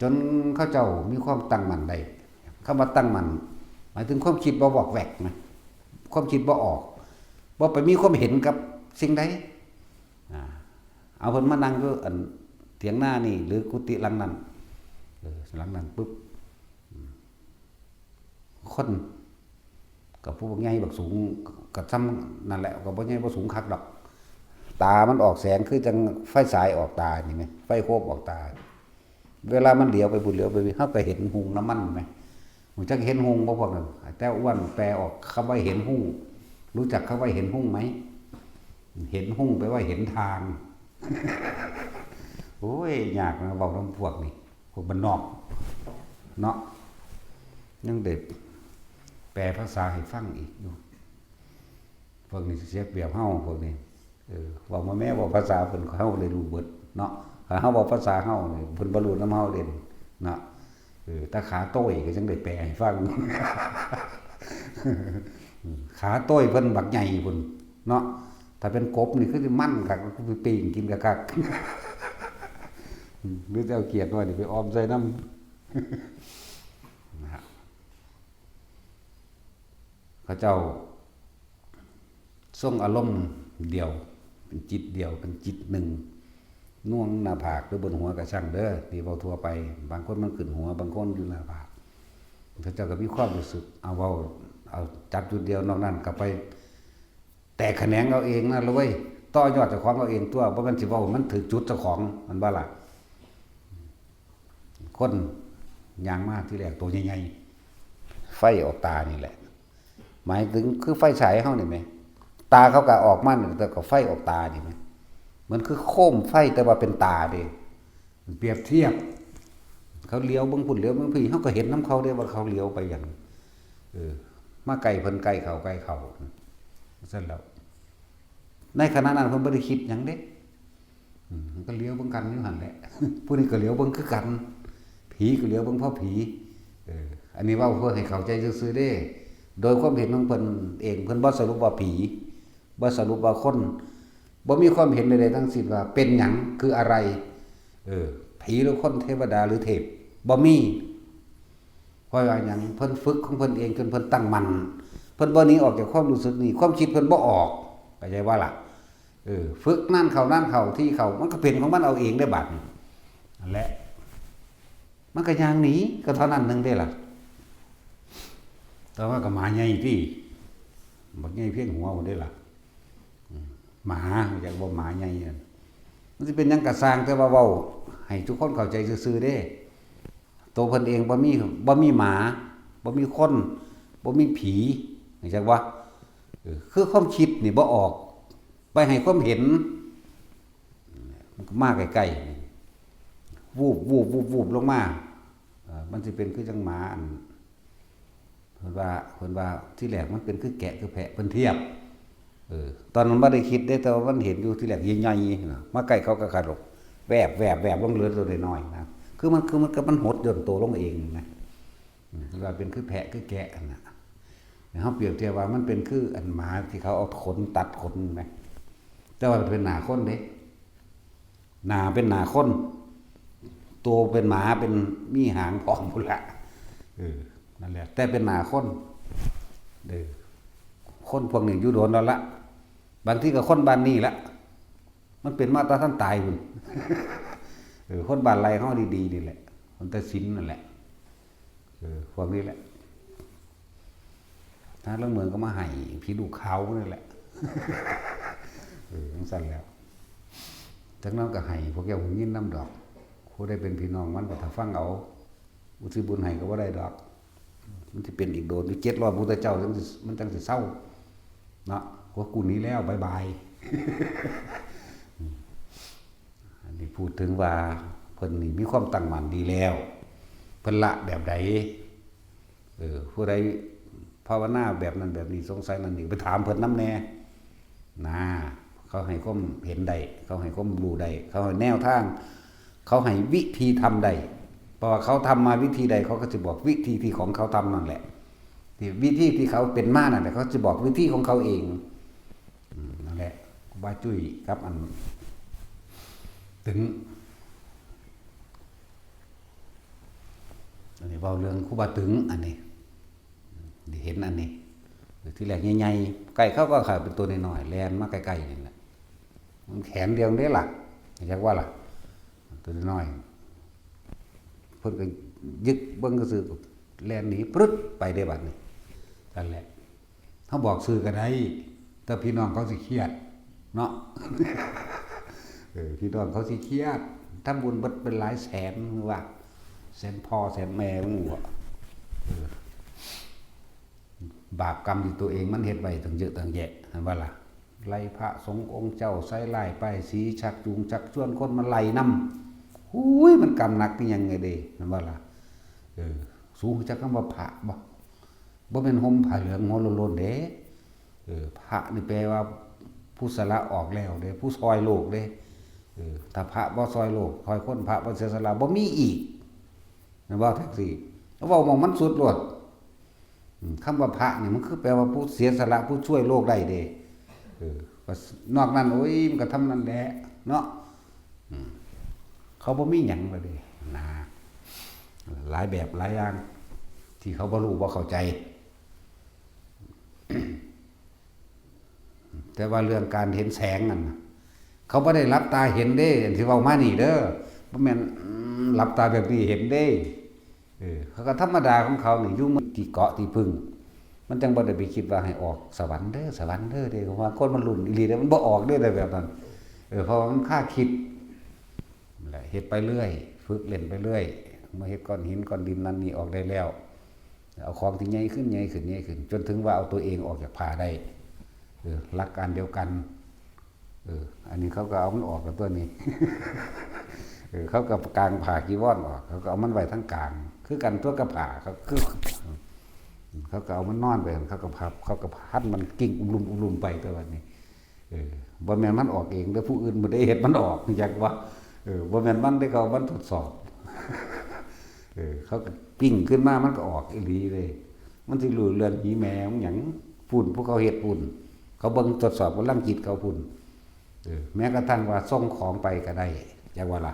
จนเขาเจ้ามีความตั้งมั่นได้ คำว่าตั้งมั่น หมายถึงความคิดบ่วอกแวกนะ ความคิดบ่ออก บ่ไปมีความเห็นกับสิ่งใด อ่า เอาเพิ่นมานั่งอยู่อันเถียงนานี่ หรือกุฏิหลังนั้น เออ หลังนั้นปุ๊บ อืม คน ก็ผู้บักใหญ่บักสูง ก็ส่ำนั่นแหละ ก็บ่ใหญ่บ่สูงคักดอก ตามันออกแสงคือจั่งไฟฉายออกตานี่แหม ไฟโคมออกตา เวลามันเหลียวไปพุ้นเหลียวไปพี้ เฮาก็เห็นฮุ่งนำมันแหม รู้จักเห็นฮุ่งบ่พวกนั้น? แต่อ้วนแปลออกคำว่าเห็นฮุ่ง รู้จักคำว่าเห็นฮุ่งไหม? เห็นฮุ่งแปลว่าเห็นทาง โอ้ย ยากนะ เว้านำพวกนี้ พวกบ้านนอก เนาะ ยังได้แปลภาษาให้ฟังอีกอยู่ พวกนี้เสียเปรียบเฮา พวกนี้ เออ เว้ามาแม้ เว้าภาษาเพิ่น เฮาเลยรู้เบิดเนาะ ถ้าเฮาเว้าภาษาเฮานี่ เพิ่นบ่รู้นำเฮาเด้เนาะ เออ แต่ขาโต้ยก็จั่งได้แปลให้ฟัง ขาโต้ยเพิ่นบักใหญ่พุ้นเนาะ ถ้าเป็นกบนี่คือสิมันคัก คือสิปิ้งกินคักๆ หรือจะเอาเขียดน้อยนี่ไปออมใส่นำ นะฮะ เขาเจ้าทรงอารมณ์เดียว เป็นจิตเดียว เป็นจิตหนึ่ง น่วงหน้าผากหรือบนหัวก็ช่างเด้อ นี่เว้าทั่วไป บางคนมันขึ้นหัว บางคนอยู่หน้าผาก เขาเจ้าก็มีความรู้สึก เอาเว้า เอาจับจุดเดียว นอกนั้นก็ไปแตกแขนงเอาเองนั่นละเว้ย ต่อยอดเจ้าของเอาเองตั๊ว บ่แม่นสิเว้ามันถืกจุดเจ้าของ แม่นบ่ล่ะ? คนย่างมาทีแรกโตใหญ่ ไฟออกตานี่แหละ หมายถึงคือไฟฉายเฮานี่แหม ตาเขาก็ออกมานี่ แต่ก็ไฟออกตานี่แหม เหมือนคือโคมไฟแต่ว่าเป็นตาเด้ เปรียบเทียบ เขาเหลียวเบิ่งพุ้นเหลียวเบิ่งพี้ เฮาก็เห็นนำเขาเด้ว่าเขาเหลียวไปหยัง เออ มาใกล้เพิ่นใกล้เขาใกล้เขา ซั่นแล้ว ในขณะนั้นเพิ่นบ่ได้คิดหยังเด้ อืม ก็เหลียวเบิ่งกันอยู่หั่นแหละ ผู้นี้ก็เหลียวเบิ่งคือกัน ผีก็เหลียวเบิ่งเพราะผี เออ อันนี้เว้าเพื่อให้เข้าใจซื่อๆเด้ โดยความเห็นของเพิ่นเอง เพิ่นบ่สรุปว่าผี บ่สรุปว่าคน บ่มีความเห็นใดๆทั้งสิ้นว่าเป็นหยัง คืออะไร เออ ผีหรือคน เทวดาหรือเทพ บ่มี เพราะว่าหยัง เพิ่นฝึกของเพิ่นเองจนเพิ่นตั้งมั่น เพิ่นบ่หนีออกจากความรู้สึกนี้ ความคิดเพิ่นบ่ออก เข้าใจบ่ล่ะ เออ ฝึกนานเข้านานเข้า ทีเข้า มันก็เป็นของมันเอาเองได้บัดนี้ นั่นแหละ มันก็ย่างหนี ก็เท่านั้นหนึ่งเด้ล่ะ แต่ว่าก็หมาใหญ่ติ บักใหญ่เพียงหัวพุ้นเด้ล่ะ อืม หมา อยากว่าหมาใหญ่นั่น มันสิเป็นหยังกะซ่าง แต่ว่าเว้าให้ทุกคนเข้าใจซื่อๆเด้ ตัวเพิ่นเองบ่มี บ่มีหมา บ่มีคน บ่มีผี เข้าใจบ่ เออ คือความคิดนี่บ่ออก ไปให้ความเห็น มันก็มาใกล้ๆ นี่ วูบ วูบ วูบ วูบลงมา เอ่อ มันสิเป็นคือจังหมาอัน เพิ่นว่า เพิ่นว่าที่แรกมันเป็นคือแกะคือแพะ เพิ่นเทียบ เออ ตอนนั้นบ่ได้คิดเด้ แต่ว่ามันเห็นอยู่ที่แรกใหญ่ๆนะ มาใกล้เขาก็กระดก แวบ แวบ แวบ ลงเหลือตัวน้อยๆนะ คือมัน คือมันก็มันหดย่นตัวลงเองนะ อืม เพิ่นว่าเป็นคือแพะคือแกะนั่นน่ะ เฮาเปรียบเทียบว่ามันเป็นคืออันหมาที่เขาเอาขนตัดขนนะ แต่ว่ามันเป็นหน้าคนเด้ หน้าเป็นหน้าคน ตัวเป็นหมา เป็นมีหางพร้อมพุ้นละ เออ นั่นแหละ แต่เป็นหน้าคน เออ คนพวกนี้อยู่โดนแล้วละ บางทีก็คนบ้านนี้ละ มันเป็นมาแต่ทันตายพุ้น เออ คนบ้านไร่เฮาดีๆนี่แหละ คนแต่สินนั่นแหละ เออ พวกนี้แหละ ถ้าลางเมืองก็มาให้ผีลูกขาวนั่นแหละ เออ จังซั่นแล้ว จักหน่อยก็ให้พวกเจ้าหูยินนำดอก ผู้ใดเป็นพี่น้องมันก็ถ้าฟังเอา อุทิศบุญให้ก็บ่ได้ดอก มันสิเป็นอีกโดนอยู่ เจ็ดร้อยพุทธเจ้าจังสิ มันจังสิเซา เนาะ ว่ากูหนีแล้ว บ๊ายบาย อันนี้พูดถึงว่าเพิ่นนี่มีความตั้งมั่นดีแล้ว เพิ่นละแบบใด เออ ผู้ใดภาวนาแบบนั้นแบบนี้ สงสัยนั่นนี่ ไปถามเพิ่นนำแน่ นะ เขาให้ความเห็นได้ เขาให้ความรู้ได้ เขาให้แนวทาง เขาให้วิธีทำได้ เพราะว่าเขาทำมาวิธีใด เขาก็สิบอกวิธีที่ของเขาทำนั่นแหละ ที่วิธีที่เขาเป็นมานั่นแหละ เขาสิบอกวิธีของเขาเอง อืม นั่นแหละ ครูบาจุ้ยกับอันตึง อันนี้เว้าเรื่องครูบาตึง อันนี้ ได้เห็นอันนี้ ที่แรกใหญ่ๆ ใกล้เขาก็ขาเป็นตัวน้อยๆ แล่นมาใกล้ๆ นี่แหละ มันแขนเดียวเด้ล่ะ จักว่าล่ะ ตัวน้อย เพิ่นก็ยึกเบิ่งซื่อๆ แล่นหนีปรึ๊ดไปเด้บัดนี้ นั่นแหละ เฮาบอกซื่อก็ได้ แต่พี่น้องเขาสิเครียด เนาะ เออ พี่น้องเขาสิเครียด ทำบุญเบิดเป็นหลายแสน หรือว่า แสนพ่อแสนแม่มึงบ่ เออ บาปกรรมที่ตัวเองมันเฮ็ดไว้ตั้งเยอะตั้งแยะ หันบ่ล่ะ ไล่พระสงฆ์องค์เจ้า ใส่ร้ายป้ายสี ชักจูงชักชวนคนมาไล่นำ หูย มันกรรมหนักคือหยังไงเด้ หันบ่ล่ะ เออ สูงจักคำว่าพระบ่ บ่แม่นห่มผ้าเหลืองหัวโล้นๆเด้ เออ พระนี่แปลว่าผู้สละออกแล้วเด้ ผู้ซอยโลกเด้ เออ ถ้าพระบ่ซอยโลก ซอยคน พระบ่เสียสละ บ่มีอีก แม่นบ่ แท็กซี่ เว้าหม่องมันสุดโลด อืม คำว่าพระนี่มันคือแปลว่าผู้เสียสละ ผู้ช่วยโลกได้เด้ เออ นอกนั้น โอ้ย มันก็ทำนั่นแหละ เนาะ อืม เขาบ่มีหยังเลยเด้ นะ หลายแบบหลายอย่าง ที่เขาบ่รู้บ่เข้าใจ แต่ว่าเรื่องการเห็นแสงนั่นน่ะ เขาบ่ได้หลับตาเห็นเด้ อันที่เว้ามานี่เด้อ บ่แม่น อืม หลับตาแบบนี้เห็นเด้ เออ เขาก็ธรรมดาของเขานี่ อยู่เมืองที่เกาะที่พึ่ง มันจังบ่ได้ไปคิดว่าให้ออกสวรรค์เด้อ สวรรค์เด้อเด้ เพราะว่าคนมันรุ่นอีหลีเด้ มันบ่ออกเด้อ แต่แบบนั้น เออ เพราะว่ามันคาคิด นั่นแหละ เฮ็ดไปเรื่อย ฝึกเล่นไปเรื่อย มาเฮ็ดก้อนหินก้อนดินนั่นนี่ออกได้แล้ว เอาของที่ใหญ่ขึ้น ใหญ่ขึ้น ใหญ่ขึ้น จนถึงว่าเอาตัวเองออกจากผ้าได้ เออ หลักการเดียวกัน เออ อันนี้เขาก็เอามันออกกับตัวนี้ เออ เขาก็กางผ้าจีวรออก เขาก็เอามันไว้ทั้งกลาง คือกันตัวกับผ้า เขาคือ เขาก็เอามันนอนไป เขาก็พับ เขาก็พันมันกิ่งอุ้มลุ่มอุ้มลุ่มไปตัวนี้ เออ บ่แม่นมันออกเองเด้อ ผู้อื่นบ่ได้เฮ็ดมันออก จักว่า เออ บ่แม่นมันได้ เขามันทดสอบ เออ เขาก็ปิ้งขึ้นมา มันก็ออกอีหลีเลย มันสิรู้เรื่องผีแม่มันหยัง พุ่น ผู้เขาเฮ็ดพุ่น เขาเบิ่งทดสอบกำลังจิตเขาพุ่น เออ แม้กระทั่งว่าส่งของไปก็ได้ จักว่าล่ะ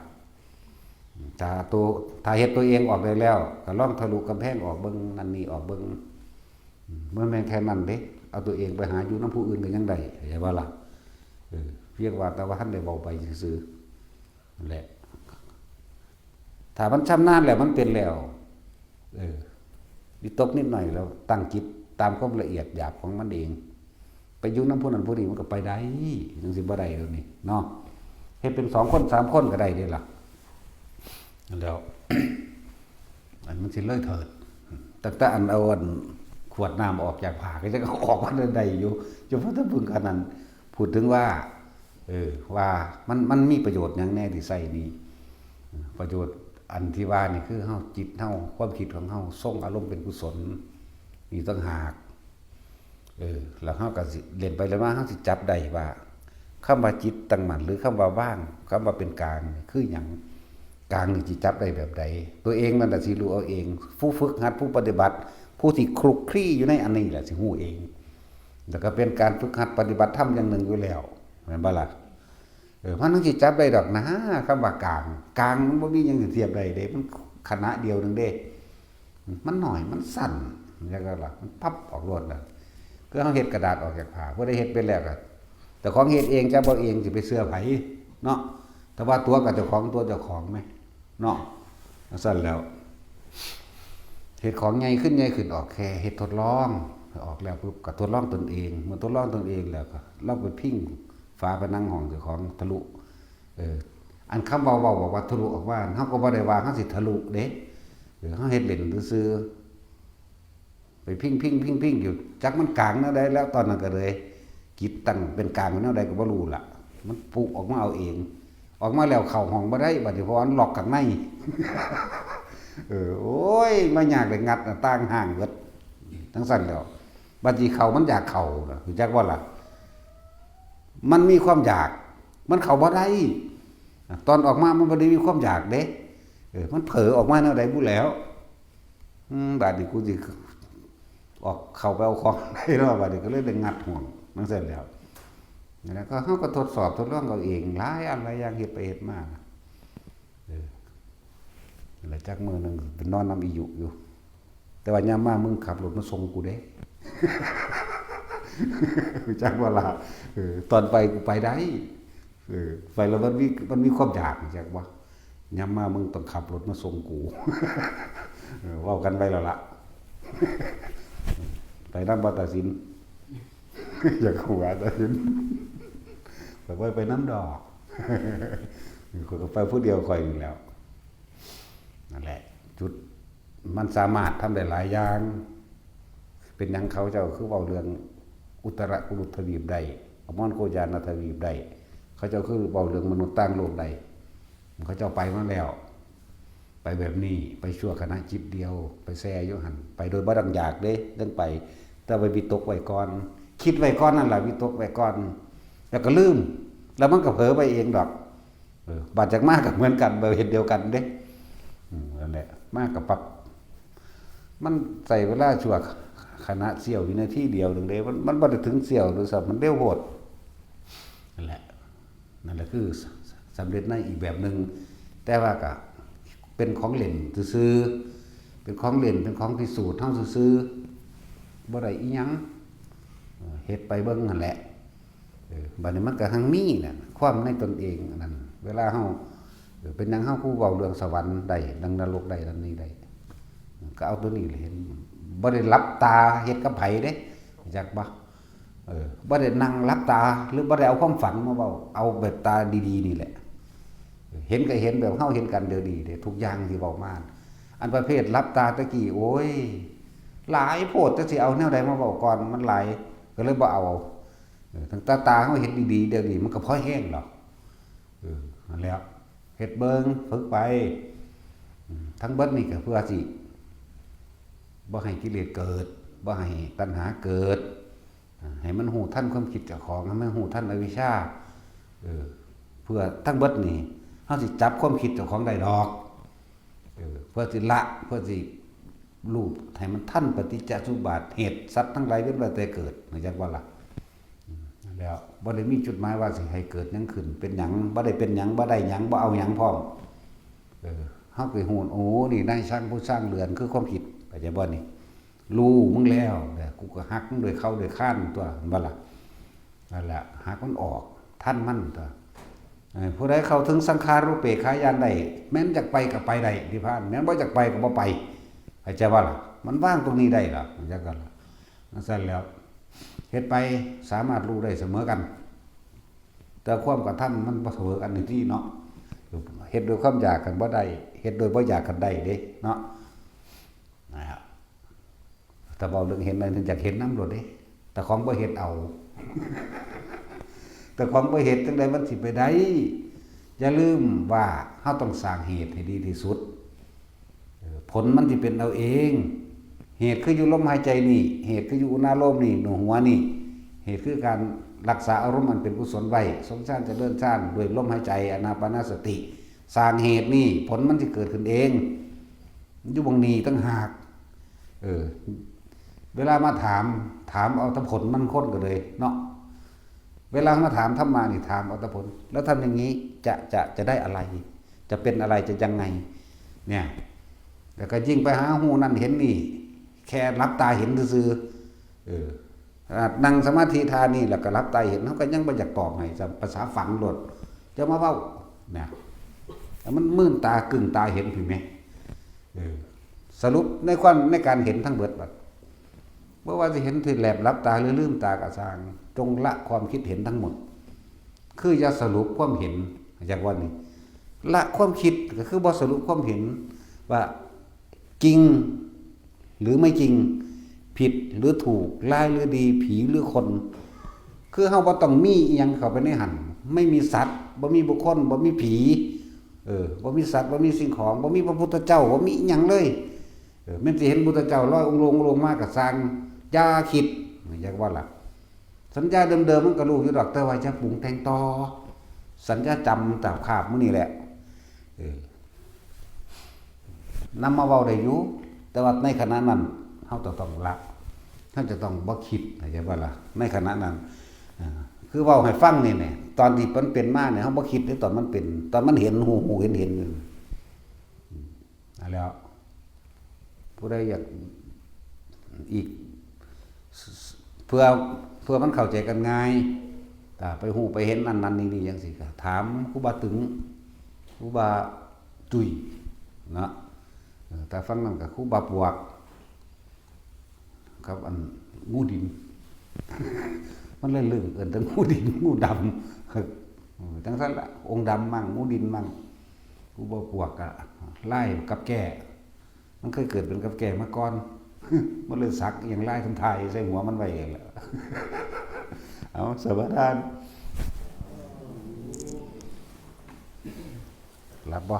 ถ้าตัว ถ้าเฮ็ดตัวเองออกได้แล้ว ก็ลองทะลุกำแพงออกเบิ่ง นั่นนี่ออกเบิ่ง อืม บ่แม่นแค่นั้นเด้ เอาตัวเองไปหาอยู่นำผู้อื่นก็ยังได้ เข้าใจบ่ล่ะ เออ เพียงว่าแต่ว่าทันได้เว้าไปซื่อๆ นั่นแหละ ถ้ามันชำนาญแล้ว มันเป็นแล้ว เออ วิตกนิดหน่อยแล้ว ตั้งจิตตามความละเอียดหยาบของมันเอง ไปอยู่นำผู้นั้นผู้นี้มันก็ไปได้ จั่งสิบ่ได้แล้วนี่เนาะ เฮ็ดเป็นสองคนสามคนก็ได้เด้ล่ะ แล้ว อันมันสิเลยเถิด ตั้งแต่อันเอาอันขวดน้ำออกจากผ้าก็ยังเอาออกมาได้อยู่ เฉพาะแต่เพิ่งขนาดนั้น พูดถึงว่า เออ ว่ามัน มันมีประโยชน์หยังแน่ที่ใส่นี่ ประโยชน์อันที่ว่านี่คือเฮา จิตเฮา ความคิดของเฮาทรงอารมณ์เป็นกุศล นี่ต่างหาก เออ แล้วเฮาก็สิเล่นไปเล่นมา เฮาสิจับได้ว่า คำว่าจิตตั้งมั่น หรือคำว่าวาง คำว่าเป็นกลาง คือหยัง กลางนี่สิจับได้แบบใด ตัวเองนั่นแหละสิรู้เอาเอง ผู้ฝึกหัด ผู้ปฏิบัติ ผู้ที่คลุกคลีอยู่ในอันนี้แหละสิรู้เอง แล้วก็เป็นการฝึกหัดปฏิบัติธรรมอย่างหนึ่งอยู่แล้ว แม่นบ่ล่ะ เออ มันจั่งสิจับได้ดอกนะ คำว่ากลาง กลางมันบ่มีหยังสิเทียบได้เด้ มันขณะเดียวหนึ่งเด้ มันน้อย มันสั้น จั่งใดล่ะ มันปั๊บออกโลดน่ะ คือเฮาเฮ็ดกระดาษออกจากผ้า ผู้ใดเฮ็ดเป็นแล้วก็ เจ้าของเฮ็ดเอง จับเอาเอง สิไปเชื่อไผเนาะ แต่ว่าตั๋วกับเจ้าของ ตั๋วเจ้าของแหมเนาะ จั่งซั้นแล้ว เฮ็ดของใหญ่ขึ้น ใหญ่ขึ้น ออกแค่เฮ็ดทดลอง ออกแล้วปุ๊บก็ทดลองตนเอง เมื่อทดลองตนเองแล้วก็ลองไปพิงฝาผนังห้องเจ้าของทะลุ เออ อันคำเว้า เว้าบอกว่าทะลุออกมา เฮาก็บ่ได้ว่าเฮาสิทะลุเด้ เออ เฮาเฮ็ดเล่นซื่อๆ ไปพิง พิง พิง พิงอยู่ จักมันกลางแนวใดแล้ว ตอนนั้นก็เลย จิตตั้งเป็นกลางแนวใดก็บ่รู้ล่ะ มันปุออกมาเอาเอง ออกมาแล้วเข้าห้องบ่ได้ บัดนี้ เพราะว่ามันล็อกข้างใน เออ โอ้ย มายากได้งัดหน้าต่างห้างเบิด จั่งซั้นแล้ว บัดนี้เข้ามันอยากเข้าน่ะ รู้จักบ่ล่ะ มันมีความอยาก มันเข้าบ่ได้ ตอนออกมามันบ่ได้มีความอยากเด้ เออ มันเผลอออกมาแนวใดบุแล้ว อืม บาดนี้กูสิออกเข้าไปเอาของได้เนาะ บาดนี้ก็เลยได้งัดห้อง จั่งซั้นแล้ว นั่นแหละ ก็เฮาก็ทดสอบทดลองเอาเอง หลายอันหลายอย่าง เฮ็ดไปเฮ็ดมา เออ นั่นแหละ จักมื้อหนึ่งไปนอนนำอีหยุอยู่ แต่ว่ายามมามึงขับรถมาส่งกูเด้ รู้จักบ่ล่ะ เออ ตอนไปกูไปได้ เออ ไปแล้วมันมี มันมีความอยาก รู้จักบ่ ยามมามึงต้องขับรถมาส่งกู เออ เว้ากันไปแล้วล่ะ ไปนำบ่ ตาสิน อยากหัว ตาสิน ไปบ่ไปนำดอก ข้อยก็ไปผู้เดียวข้อยนี่แหล้ว นั่นแหละ จุด มันสามารถทำได้หลายอย่าง เป็นหยังเขาเจ้าคือเว้าเรื่องอุตรกุรุทวีปได้ อมรโกยานทวีปได้ เขาเจ้าคือเว้าเรื่องมนุษย์ต่างโลกได้ เขาเจ้าไปมาแล้ว ไปแบบนี้ ไปชั่วขณะจิตเดียว ไปแช่อยู่หั่น ไปโดยบ่ต้องอยากเด้ เรื่องไป แต่ไปวิตกไว้ก่อน คิดไว้ก่อนนั่นล่ะ วิตกไว้ก่อน แล้วก็ลืม แล้วมันก็เผลอไปเองดอก เออ บาดจักมาก็เหมือนกัน แบบเฮ็ดเดียวกันเด้ อืม นั่นแหละ มาก็ปั๊บ มันใช้เวลาชั่วขณะเสี้ยววินาทีเดียวหนึ่งเด้ มัน มันบ่ได้ถึงเสี้ยวด้วยซ้ำ มันเร็วโพด นั่นแหละ นั่นแหละคือส- สำเร็จในอีกแบบหนึ่ง แต่ว่าก็เป็นของเล่นซื่อๆ เป็นของเล่น เป็นของพิสูจน์เฮาซื่อๆ บ่ได้อิหยัง เออ เฮ็ดไปเบิ่งนั่นแหละ เออ บัดนี้มันก็หังมีน่ะ ความในตนเองอันนั้น เวลาเฮา เออ เป็นหยังเฮาคือเว้าเรื่องสวรรค์ได้ เรื่องนรกได้ เรื่องนี้ได้ ก็เอาตัวนี้แหละเห็น บ่ได้หลับตาเฮ็ดกับไผเด้ รู้จักบ่ เออ บ่ได้นั่งหลับตา หรือบ่ได้เอาความฝันมาเว้า เอาแบบตาดีๆ นี่แหละ เห็นก็เห็นแบบเฮาเห็นกันเดี๋ยวนี้เด้ ทุกอย่างที่เว้ามา อันประเภทหลับตาตะกี้ โอ้ย หลายโพด จักสิเอาแนวใดมาเว้าก่อน มันหลาย ก็เลยบ่เอา เออ ตั้งแต่ตาเฮาเฮ็ดดีๆ เดี๋ยวนี้มันก็พอแฮงดอก เออ นั่นแหละ เฮ็ดเบิ่ง ฝึกไป อืม ทั้งเบิดนี่ก็เพื่อสิ บ่ให้กิเลสเกิด บ่ให้ตัณหาเกิด อ่า ให้มันรู้ทันความคิดเจ้าของ ให้มันรู้ทันอวิชชา เออ เพื่อทั้งเบิดนี่ เฮาสิจับความคิดเจ้าของได้ดอก เออ เพื่อสิละ เพื่อสิรู้ให้มันทันปฏิจจสมุปบาท เหตุสัตว์ทั้งหลายเวียนว่ายตายเกิด รู้จักบ่ล่ะ? อืม แล้วบ่ได้มีจุดหมายว่าสิให้เกิดหยังขึ้น เป็นหยัง บ่ได้เป็นหยัง บ่ได้หยัง บ่เอาหยังพร้อม เออ เฮาก็ฮู้ โอ้ นี่นายช่างผู้สร้างเรือนคือความคิด เข้าใจบ่นี่? รู้มึงแล้ว แต่กูก็ฮักมึงด้วยเข่าด้วยคานตั๊ว แม่นบ่ล่ะ? นั่นแหละ ฮักมันออก ทันมันตั๊ว เออ ผู้ใดเข้าถึงสังขารูปเปกขาญาณได้ แม่นอยากไปก็ไปได้ นิพพาน แม่นบ่อยากไปก็บ่ไป เข้าใจบ่ล่ะ? มันวางตรงนี้ได้ล่ะ เข้าใจกันล่ะ? จั่งซั้นแล้ว เฮ็ดไปสามารถรู้ได้เสมอกัน แต่ความกระทำมันบ่เสมอกันนี่ติเนาะ เฮ็ดด้วยความอยากกันบ่ได้ เฮ็ดโดยบ่อยากกันได้เด้เนาะ นะครับ ถ้าเว้าเรื่องเห็นนั่นอยากเห็นนำโลดเด้ แต่ของบ่เฮ็ดเอา แต่ของบ่เฮ็ดจั่งใดมันสิไปได้ อย่าลืมว่าเฮาต้องสร้างเหตุให้ดีที่สุด เออ ผลมันสิเป็นเอาเอง เหตุคืออยู่ลมหายใจนี่ เหตุคืออยู่อุณาโลมนี่ หนวดหัวนี่ เหตุคือการรักษาอารมณ์อันเป็นกุศลไว้ ทรงฌานเจริญฌานด้วยลมหายใจ อานาปานสติ สร้างเหตุนี่ ผลมันสิเกิดขึ้นเอง อยู่หม่องนี้ต่างหาก เออ เวลามาถาม ถามเอาแต่ผลมันคนก็เลยเนาะ เวลามาถามธรรมะนี่ถามเอาแต่ผล แล้วทำอย่างนี้จะ จะ จะได้อะไร จะเป็นอะไร จะยังไง เนี่ย แล้วก็ยิ่งไปหาฮู้นั่นเห็นนี่ แค่หลับตาเห็นซื่อๆ เออ ขนาดนั่งสมาธิท่านี่แล้วก็หลับตาเห็น เฮาก็ยังบ่อยากตอบให้ ภาษาฝังโลด จะมาเว้า เนี่ย แต่มันมื่นตากึ่งตาเห็นพี้แหม เออ สรุปในความ ในการเห็นทั้งเบิดบัด บ่ว่าสิเห็นที่แลบหลับตาหรือลืมตาก็ซ่าง จงละความคิดเห็นทั้งหมด คืออย่าสรุปความเห็น จักว่านี่ ละความคิดก็คือบ่สรุปความเห็นว่าจริงหรือไม่จริง ผิดหรือถูก ร้ายหรือดี ผีหรือคน คือเฮาบ่ต้องมีอิหยังเข้าไปในหั่น ไม่มีสัตว์ บ่มีบุคคล บ่มีผี เออ บ่มีสัตว์ บ่มีสิ่งของ บ่มีพระพุทธเจ้า บ่มีอิหยังเลย เออ แม่นสิเห็นพุทธเจ้าลอยองค์ลงองค์ลงมาก็ซ่าง อย่าคิด จักว่าล่ะ สัญญาเดิมๆมันก็รู้อยู่ดอก แต่ว่าอย่าปรุงแต่งต่อ สัญญาจำตราบคาบมื้อนี้แหละ เออ นำมาเว้าได้อยู่ แต่ว่าในขณะนั้นเฮาจะต้องละ เฮาจะต้องบ่คิด เข้าใจบ่ล่ะ ในขณะนั้น อ่า คือเว้าให้ฟังนี่แหละ ตอนที่มันเป็นมาเนี่ย เฮาบ่คิดเด้ ตอนมันเป็น ตอนมันเห็น ฮู้ๆ เห็นๆ อยู่ อืม นั่นแหล้ว ผู้ใดอยากอีก เพื่อ เพื่อมันเข้าใจกันง่าย ถ้าไปฮู้ไปเห็นนั่นนั่นนี่นี่จั่งซี้ก็ถามครูบาตึง ครูบาจุ้ย เนาะ เออ ถ้าฟังนั่นก็ครูบาปวก ครับ อันงูดิน มันเลยเรื่องเอิ้นแต่งูดิน งูดำ เออ จั่งซั้นล่ะ องค์ดำมั่ง งูดินมั่ง ครูบาปวกก็ลายกับแก้ มันเคยเกิดเป็นกับแก้มาก่อน มันเลยสักอิหยังลายทำทายใส่หัวมันไว้เองแหละ เอา สมาทาน หลับบ่?